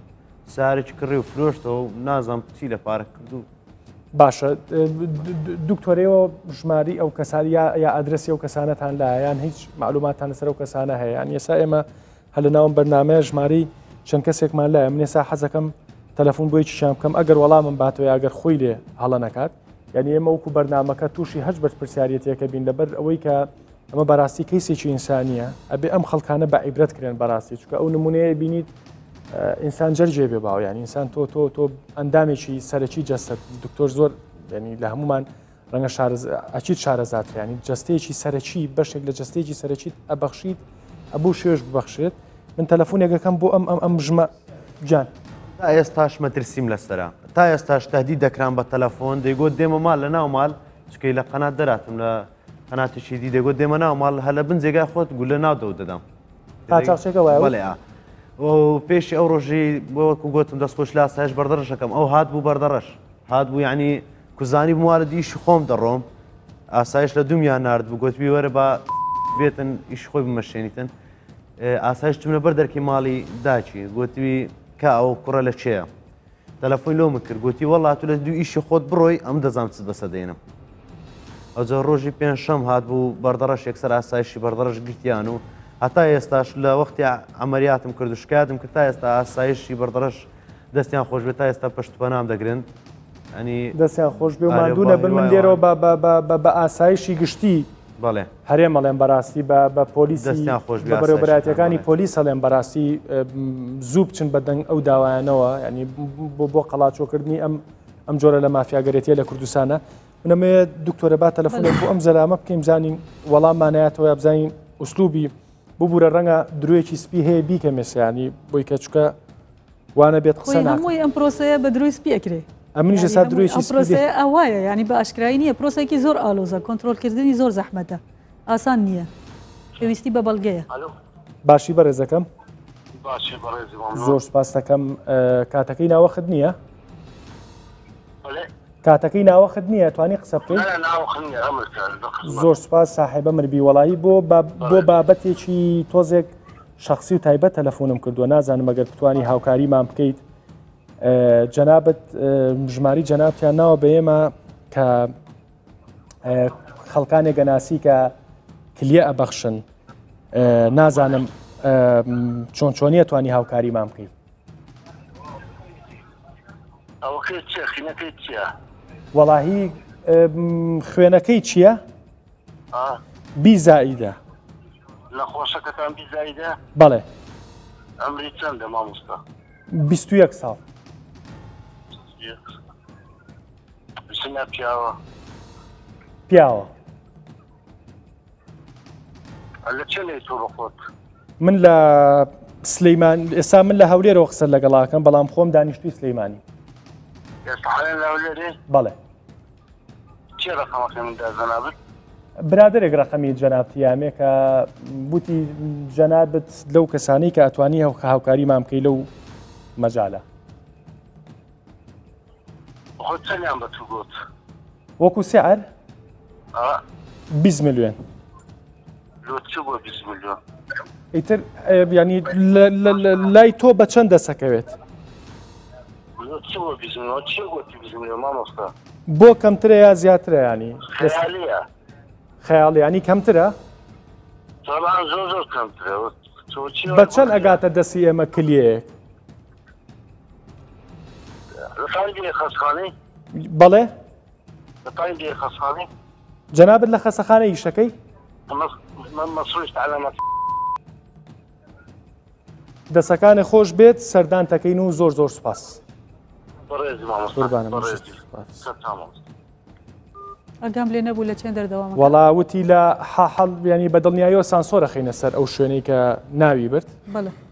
سارێکی کڕی و فرۆشتەوە و نازانم چی لە پارە کرد و باشە دکتۆر ئێوە ژماری ئەو کەسان یا یا ئەدرەسی ئەو کەسانەتان لایە یان هیچ معلوماتان لەسەر ئەو کەسانە هەیە یان ئێستا ئێمە هەر لە ناوم بەرنامەیە ژمارەی چەند کەسێکمان لایە من ئێستا حەزەکەم تەلەفۆن بۆ یەکیشیان بکەم ئەگەر وەڵامم باتەوە یا ئەگەر خۆی لێ هەڵە نەکات یعنی ئێمە وەکو بەرنامەکە تووشی هەچ بەرپرسیارەتێکە بین لەبەر ئەوەی کە ئەمە بەڕاستی کەیسێکی ئینسانیە ئەبێ ئەم خەڵکانە بە عیبرەت کرێن بەڕاستی چونکە ئەو نمونەیە بینیت ئینسان جەرجێ بێ باو یعنی ئینسان تۆ تۆ تۆ ئەندامێکی سەرەکی جەستە دکتۆر زۆر ینی لە هەمومان ڕەنگە ئەچیت شارەزاتر ینی جستەیەکی سەرەکی بەشێک لە جستەیەکی سەرەکیت ئەبەخشیت ئەبوو شێش ببەخشێت من تەلەفۆنێکەکەم بۆ ئەم ئەم ئەم ژمە گیان. تا ئێستاش مەترسیم لەسەرە تا ئێستاش تهدید دەکرام بە تەلەفۆن دەیگۆت دێمە ماڵ لە ناو ماڵ چکەی لە قەنات دەراتم لە قەناتێکی دی دەگۆت دێمە ناو ماڵ هەر لە بن جێگای خۆت گولە ناو دەو دەدەم قاچاخچێکە وایە بەڵێ ئا و پێشی ئەو ڕۆژی بۆ وەکو گۆتم دەستخۆش لە ئاسایش بەردەڕەشەکەم ئەو هات بوو بەردەڕەش هات بوو یعنی کوزانی بوارد ئیشی خۆم دەڕۆم ئاسایش لە دومیان نارد بوو گۆتبی وەرە با بێتن ئیش خۆی بمەشێنیتن ئاسایش چوونە بەر دەرکی ماڵی داکی گوتوی کا ئەو کوڕە لە کێیە تەلەفۆن لۆ من کرد گوتی وەڵا تو لە دوو ئیشی خۆت بڕۆی ئەم دەزام چت بەسە دێنم ئەوجا ڕۆژی پێنجشەم هات بوو بەردەڕەش یەکسەر ئاسایشی بەردەڕەش گرتیان و هەتا ئێستاش لە وەختی عەمەلیاتم کرد و شکایەتم کرد تا ئێستا ئاسایشی بەردەڕەش دەستیان خۆش بێت تا ئێستا پشت پەنام دەگرن ئەنی دەستیان خۆش بێ و ماندوو نەبن من لێرەوە بە بە بە بە بە ئاسایشی گشتی بەڵێ هەرێم ئەڵێم بەڕاستی بە بە پۆلیسی دەستیان خۆش بێ بە بەڕێوەبەرایەتیەکانی پۆلیس ئەڵێم بەڕاستی زوو بچن بە دەنگ ئەو داوایانەوە ینی بۆ بۆ قەڵاچۆکردنی ئەم ئەم جۆرە لە مافیاگەرێتیە لە کوردستانە منەمەیە دکتۆرە با تەلەفۆنێک بۆ ئەم زەلامە بکەین بزانین وەڵاممانایەتەوە یا بزانین ئوسلوبی ببوورە ڕەنگە درۆیەکی سپی هەیە بیکەمێ سیانی بۆی کە چکە وانە بێت قسە هەمووی ئەم پرۆسەیە بە درۆی سپی ئەکرێ ئەمنیش ئێستا درۆیەکی سپی پرۆسەیە ئەوایە ینی بە ئاشکرایی نییە پرۆسێکی زۆر ئالۆزە کۆنترۆلکردنی زۆر زەحمەتە ئاسان نییە پێویستی بە بەڵگەیە باشی بەڕێزەکەم زۆر سپاس دەکەم کاتەکەی ناوەخت نییە کاتەکەی ناوەخت نییە توانی قسە بکەیت زۆر سپاس ساحێبە مربی وەڵایی بۆ بۆ بابەتێکی تۆزێک شخصی و تایبەت تەلەفۆنم کردووە نازانم ئەگەر بتانی هاوکاریمان بکەیت جەنابەت ژماری جەنابتیان ناوە بە ئێمە کە خەڵکانێک گەناسی کە کلیە ئەبەخشن نازانم چۆن چۆنیە توانی هاوکاریمان بکەیت ئەوەکەی چیە خینەکەی چیە؟ وەڵاهی خوێنەکەی چییە؟ بی زائیدە نەخۆشەکەتان بی زائیدە؟ بەڵێ ئەمری چەندە مامۆستا؟ 21 ساڵ ژنە پیاوە؟ پیاوە. لە چێ تۆ بەخۆت؟ من لە سلەیمان ئێستا من لە هەولێرەوە قسە لەگەڵاکەم بەڵام خۆم دانیشتوی سلەیمانی. ئێستا حالێن لە هەولێرێ؟ بەڵێ. چێ ڕقەمەکەی من دا جەنابت؟ برادێک ڕقەمی جەنابتی یامێ کە بوتی جەنابت لەو کەسانی کە ئەتوانی هاوکاریمان بکەی لەو مەجالە. خۆ چەندیان بە تو گوت؟ وەکو سعر؟ 20 ملیۆن. لۆ چ بۆ 20 ملیۆن؟ ئیتر ینی لای تۆ بە چەند دەسەکەوێت؟ لۆ چ بۆ 20 ملیۆن؟ چی گوتی 20 ملیۆن مامۆستا؟ بۆ کەمترە یا زیاترە ینی؟ خەیالیە. خەیاڵی ینی کەمترە؟ طبعا زۆر زۆر کەمترە. بە چەند ئەگاتە دەستی ئێمە کلیەیەک؟ بەڵێ جەنابت لە خەسەخانە ئیشەکەی؟ دەسەکانە خۆش بێت سەردان تەکەین و زۆر زۆر سوپاس. قوربانم ئەگام لێ نەبوو لە چێن دەردەوام وەڵا وتی لە حاحەڵ ینی بە دڵنیایەوە سانسۆرە خینە سەر ئەو شوێنەی کە ناوی برد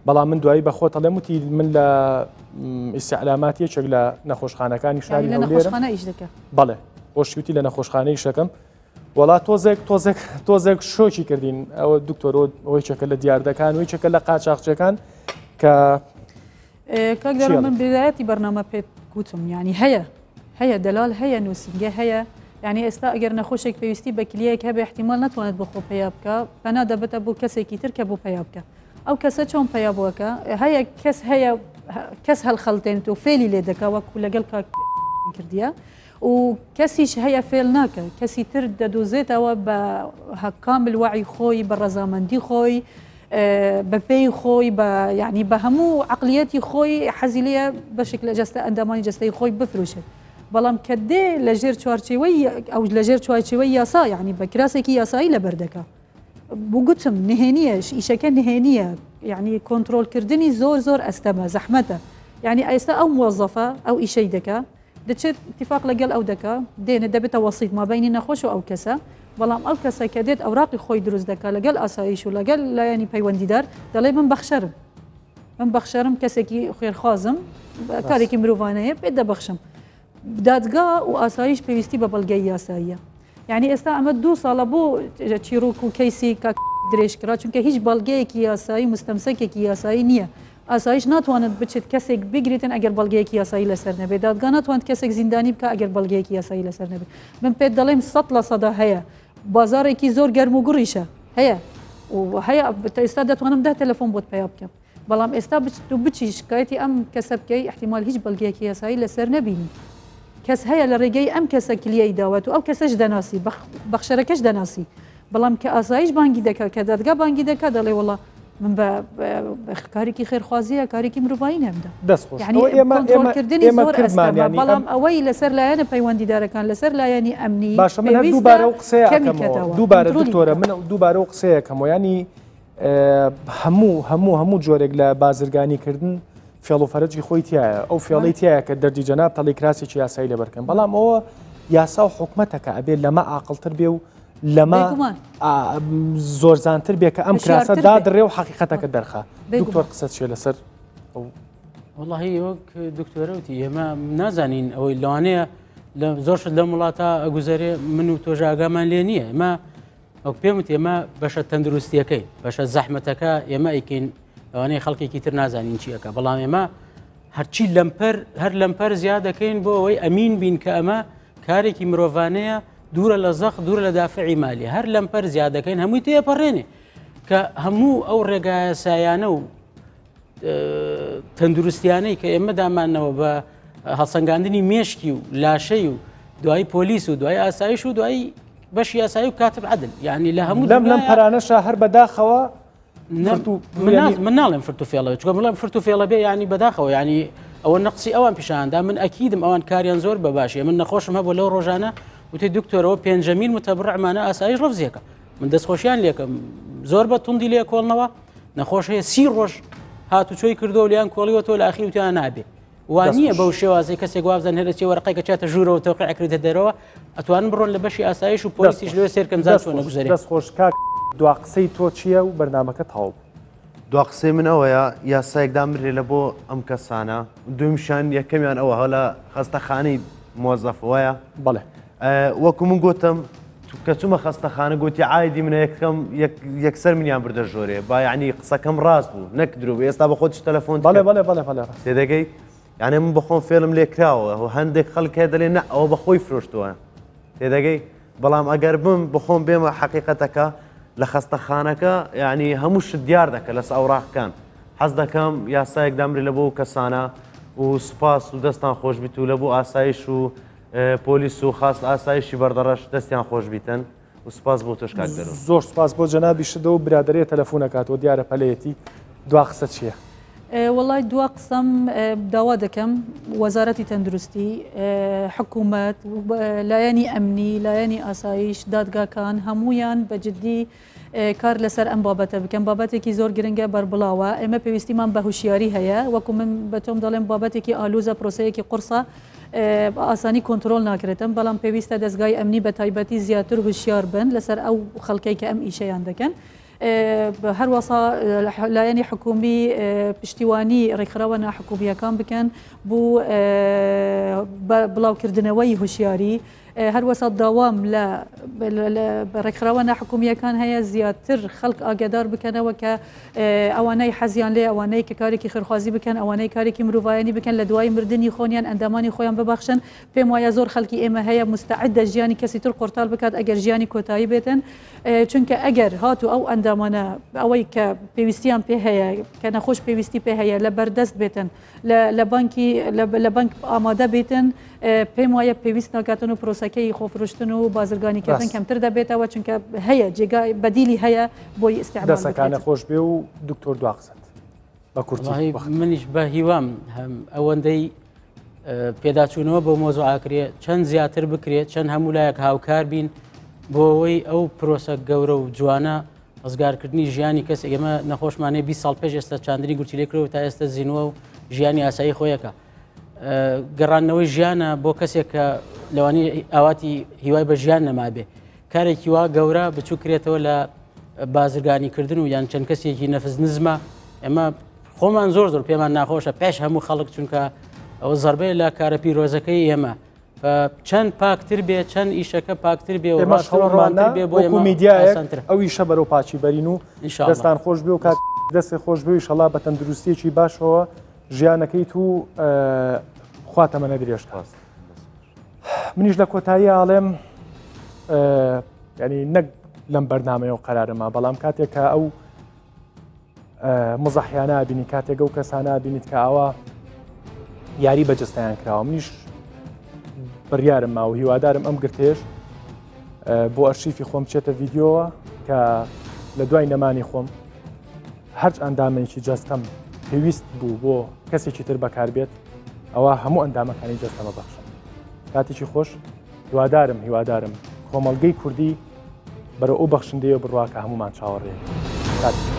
بەڵام من دوایی بە خۆت ئەڵێم وتی من لە ئیسعلامات یەکێک لە نەخۆشخانەکانی شاری نەخۆشخانە ئیش دەکە بەڵێ خۆشیوتی لە نەخۆشخانەی شەکەم وەڵا تۆزێک تۆزێک تۆزێک شۆکی کردین ئەوە دکتۆر ئەوەی چەکە لە دیاردەکان وی چەکە لە قاچاقچەکان کە کاک دارا من بدایەتی بەرنامە پێت گوتم یعنی هەیە هەیە دەلال هەیە نووسینگە هەیە یعنی ئێستا ئەگەر نەخۆشێک پێویستی بە کلیەیەک هەبێ احتیمال نتوانێت بۆ خۆ پەیا بکە پەنا دەبێتە بۆ کەسێکی تر کە بۆ پەیا بکە ئەو کەسە چۆن پەیا بووەکە هەیە کەس هەیە کەس هەڵخەڵتێنێت و فێلی لێ دەکا وەکو لەگەڵ کاک کردیە و کەسیش هەیە فێل ناکە کەسی تر دەدۆزێتەوە بە کامل وەعی خۆی بە ڕەزامەندی خۆی بە پێی خۆی بە یعنی بە هەموو عقلیەتی خۆی حەزی لێیە بەشێک لە جەستە ئەندامانی جەستەی خۆی بفروشێت بەڵام کە دێ لە ژێر چوارچێوەی ئەو لە ژێر چوارچێوەی یاسا یعنی بە کراسێکی یاسایی لەبەر دەکا بۆ گوتم نهێنیە ئیشەکە نهێنیە یعنی کۆنترۆلکردنی زۆر زۆر ئەستەمە زەحمەتە یعنی ئێستا ئەو موەزەفە ئەو ئیشەی دەکا دەچێت ئیتیفاق لەگەل ئەو دەکا، دێنێت دەبێتە وەسیت مابەینی نەخۆش و ئەو کەسە، بەڵام ئەو کەسە کە دێت ئەوراقی خۆی دروست دەکا لەگەل ئاسایش و لەگەل لایەنی پەیوەندیدار دەڵێ من بەخشەرم، من بەخشەرم کەسێکی خێرخوازم کارێکی مرۆڤانەیە پێت دەبەخشم. دادگا و ئاسایش پێویستی بە بەڵگەی یاساییە. یعنی ئێستا ئەمە دوو ساڵە بۆ چیرۆک و کەیسی کاک درێژ کرا چونکە هیچ بەڵگەیەکی یاسایی مستەمسەکێکی یاسایی نییە ئاسایش ناتوانێت بچێت کەسێک بگریتن ئەگەر بەڵگەیەکی یاسایی لەسەر نەبێت دادگا ناتوانێت کەسێک زیندانی بکە ئەگەر بەڵگەیەکی یاسایی لەسەر نەبێت من پێت دەڵێم سەد لە سەدا هەیە بازارێکی زۆر گەرم و گوڕیشە هەیە و هەیە ئێستا دەتوانم ده تەلەفۆن بۆت پەیا بکەم بەڵام ئێستا بچیت و بچی شکایەتی ئەم کەسە بکەی احتیمال هیچ بەڵگەیەکی یاسایی لەسەر نەبینی کەس هەیە لە ڕێگەی ئەم کەسە کلیەی داوەت و ئەو کەسەش دەناسی بەخشەرەکەش دەناسی بەڵام کە ئاسایش بانگی دەکا کە دادگا بانگی دەکا دەڵێ وەڵا من بە کارێکی خێرخوازیە کارێکی مرۆڤایی نەمدا دەست خۆش یعنی کۆنترۆڵکردنی زۆر ئەستەمە بەڵام ئەوەی لەسەر لایەنە پەیوەندیدارەکان لەسەر لایەنی ئەمنی باشە من هەر دووبارە و قسەیە ئەکەمەوە دووبارە دکتۆرە من دووبارە و قسەیەکەمەوە ینی هەموو هەموو هەموو جۆرێک لە بازرگانی کردن فێڵ و فەرەجی خۆی تایە ئەو فێڵی تایە کە دەردی جەناب تەڵی کراسێکی یاسایی لەبەرکەن بەڵام ئەوە یاسا و حکومەتەکە ئەبێت لەمە عاقڵتر بێ و لەمە زۆرزانتر بێ کە ئەم کراسە دادڕێ و حەقیقەتەکە دەرخە دکتۆر قسە چیە لەسەر ئەو وەڵاهی وەک دکتۆرەوتی ئێمە نازانین ئەوەی لەوانەیە لە زۆر شت لەم وڵاتە ئەگوزەرێ من و تۆژ ئاگامان لێ نییە ئێمە ئەو پێم وت ئێمە بەشە تەندروستیەکەی بەشە زەحمەتەکە ئێمە ئەیکەین لەوانەیە خەڵکێکی تر نازانین چیەکە بەڵام ئێمە هەرچی لەمپەر هەر لەمپەر زیاد دەکەین بۆ ئەوەی ئەمین بین کە ئەمە کارێکی مرۆڤانەیە دوورە لە زەخت دوورە لە دافعی مالی هەر لەمپەر زیاد دەکەین هەمووی تێپەڕێنێ کە هەموو ئەو ڕێگایە سایانە و تەندروستیانەی کە ئێمە دامانەوە بە هەڵسەنگاندنی مێشکی و لاشەی و دوایی پۆلیس و دوای ئاسایش و دوایی بەشی یاسایی و کاتب عدل یعنی لە هەموو لەم لەم پەرانەشە هەر بەداخەوە من ناڵێم فرت و فێڵە چکە بڵێم فرت و فێڵە بێ ینی بەداخەوە ینی ئەوە نەقسی ئەوان پیشاندا من ئەکیدم ئەوان کاریان زۆر بە باشیە من نەخۆشم هەبوو لەو ڕۆژانە وتی دکتۆرەوە پێنجەمین متەبڕمانە ئاسایش ڕفزیەکە من دەستخۆشیان لێکەم زۆر بە توندی لێ کۆڵنەوە نەخۆش هەیە سی ڕۆژ هاتوچۆی کردو لیان کۆڵیوە تۆ لە ئاخیر وتیان نابێ وا نییە بەو شێوازەی کەسێک وابزان هەر دەچێ وەرەقەی کە چاتە ژوورەوە تەوقیع ئەکرێتە دەرەوە ئەتوانن بڕۆن لە بەشی ئاسایش و پۆلیسیش لەوێ سێرکەن زان چۆن ئەگوزەرێ. دەست خۆش کاک. دوا قسەی تۆ چییە و بەرنامەکە تەواو بوو؟ دوا قسەی من ئەوەیە یاسایەک دامرێ لە بۆ ئەم کەسانە دومیشان یەکەمیان ئەوە هەڵە خەستەخانەی مۆزەف وایە بەڵێ وەکو من گوتم کە چوومە خەستەخانە گوتی عایدی منە یەکەم یەکسەر منیان بردە ژۆرێ با یعنی قسەکەم ڕاست بوو نەک درۆ بوو ئێستا بە خۆتیش تەلەفۆن بەڵێ بەڵێ بەڵێ بەڵێ ڕاست تێدەگەی یعنی من بەخۆم فێڵم لێ کراوە و هەندێک خەڵک هەیە دەلێ نە ئەوە بەخۆی فرۆشتووە تێدەگەی بەڵام ئەگەر بم بخۆم بێمە حەقیقەتەکە لە خەستەخانەکە یعنی هەموو شت دیار دەکە لەس ئەوراقەکان حەز دەکەم یاسایەک دامرێ لە بۆ کەسانە و سوپاس و دەستان خۆش بیت و لە بۆ ئاسایش و پۆلیس و خاست ئاسایشی بەردەڕەش دەستیان خۆش بیتن و سوپاس بۆ تۆش کاک دەروون. زۆر سوپاس بۆ جەنابیشت ئەو برادەرەیە تەلەفون ئەکاتەوە دیارە پەلەیەتی دوا قسە چیە؟ وەڵای دوا قسەم داوا دەکەم وەزارەتی تەندروستی حکوومەت لایەنی ئەمنی لایەنی ئاسایش دادگاکان هەمویان بە جددی کار لەسەر ئەم بابەتە بکەن بابەتێکی زۆر گرنگە بەربڵاوە ئێمە پێویستیمان بە هوشیاری هەیە وەکو من بە تۆم دەڵێم بابەتێکی ئالوزە پرۆسەیەکی قورسە بە ئاسانی کۆنترۆڵ ناکرێتن بەڵام پێویستە دەزگای ئەمنی بە تایبەتی زیاتر هوشیار بن لەسەر ئەو خەڵکەی کە ئەم ئیشەیان دەکەن. هەروەسا لایەنی حکومی پشتیوانی ڕێکخراوە ناحکومییەکان بکەن بۆ بڵاوکردنەوەی هوشیاری هەروەسا داوام لە ڕێکخراوە ناحکومییەکان هەیە زیاتر خەڵک ئاگادار بکەنەوە کە ئەوانەی حەزیان لێ ئەوانەی کە کارێکی خێرخوازی بکەن ئەوانەی کارێکی مرۆڤایەنی بکەن لە دوای مردنی خۆنیان ئەندامانی خۆیان ببەخشن پێم وایە زۆر خەڵکی ئێمە هەیە مستعدە ژیانی کەسی تر قۆرتال بکات ئەگەر ژیانی کۆتایی بێتن چونکە ئەگەر هاتوو ئەو ئەندامانە ئەوەی کە پێویستیان پێ هەیە کە نەخۆش پێویستی پێ هەیە لە بەردەست بێتن لە بانکی لە بانک ئامادە بێتن پێم وایە پێویست ناکاتن و پرۆسەکەی خۆفرۆشتن و بازرگانیکردن کەمتر دەبێتەوە چونکە هەیە جێگای بەدیلی هەیە بۆی ئیستعمال دەسەکانە خۆش بێ و دکتۆر دوا قسەت بە کورتی منیش بە هیوام هەم ئەوەندەی پێداچوونەوە بۆ مۆزوعاکرێ چەند زیاتر بکرێت چەند هەموو لایەک هاوکار بین بۆ ئەوەی ئەو پرۆسە گەورە و جوانە ڕزگارکردنی ژیانی کەسێک ئێمە نەخۆشمانەیە 20 ساڵ پێش ئێستا چاندنی گورچیلەی کرەوە تا ئێستا زیینوە و ژیانی ئاسایی خۆیەکە گەڕاندنەوەی ژیانە بۆ کەسێک کە لەوانی ئاواتی هیوای بە ژیان نەمابێ کارێکی وا گەورە بچوو کرێتەوە لە بازرگانیکردن و یان چەند کەسێکی نەفس نزمە ئێمە خۆمان زۆر زۆر پێمان ناخۆشە پێش هەموو خەڵک چونکە ئەوە زربەیە لە کارە پیرۆزەکەی ئێمە چەند پاکتر بێ چەند ئیشەکە پاکتر بێ و ڕاستڕوانتر بێ بۆ ئێمە میدیایەک ئەو ئیشە بەرەو پاچی بەرین و دەستان خۆش بێ و کاک دەستێ خۆش بێ ئیشەڵا بە تەندروستیەکی باشەوە ژیانەکەیت و خوا تەمەنە درێژ کات. منیش لە کۆتایی ئاڵێم ینی نەک لەم بەرنمەیە و قەرارەما بەڵام کاتێک کە ئەو مزەحیانە بینی کاتێک ئەو کەسانە بینیت کە ئاوا یاری بە جستیان کراوە منیش بڕیارم ما و هیوادارم ئەم گرتێش بۆ ئەرشیفی خۆم بچێتە ڤیددیوەوە کە لە دوای نەمانی خۆم هەرچ ئەندامێکی جەستەم پێویست بوو بۆ کەسێکی تر بەکاربێت ئەوە هەموو ئەندامەکانی جەستەمە بەخشم کاتێکی خۆش هیوادارم هیوادارم کۆمەڵگەی کوردی بەرەو ئەو بەخشندەیە بڕوا کە هەمومان چاوەڕێ کاتێکی.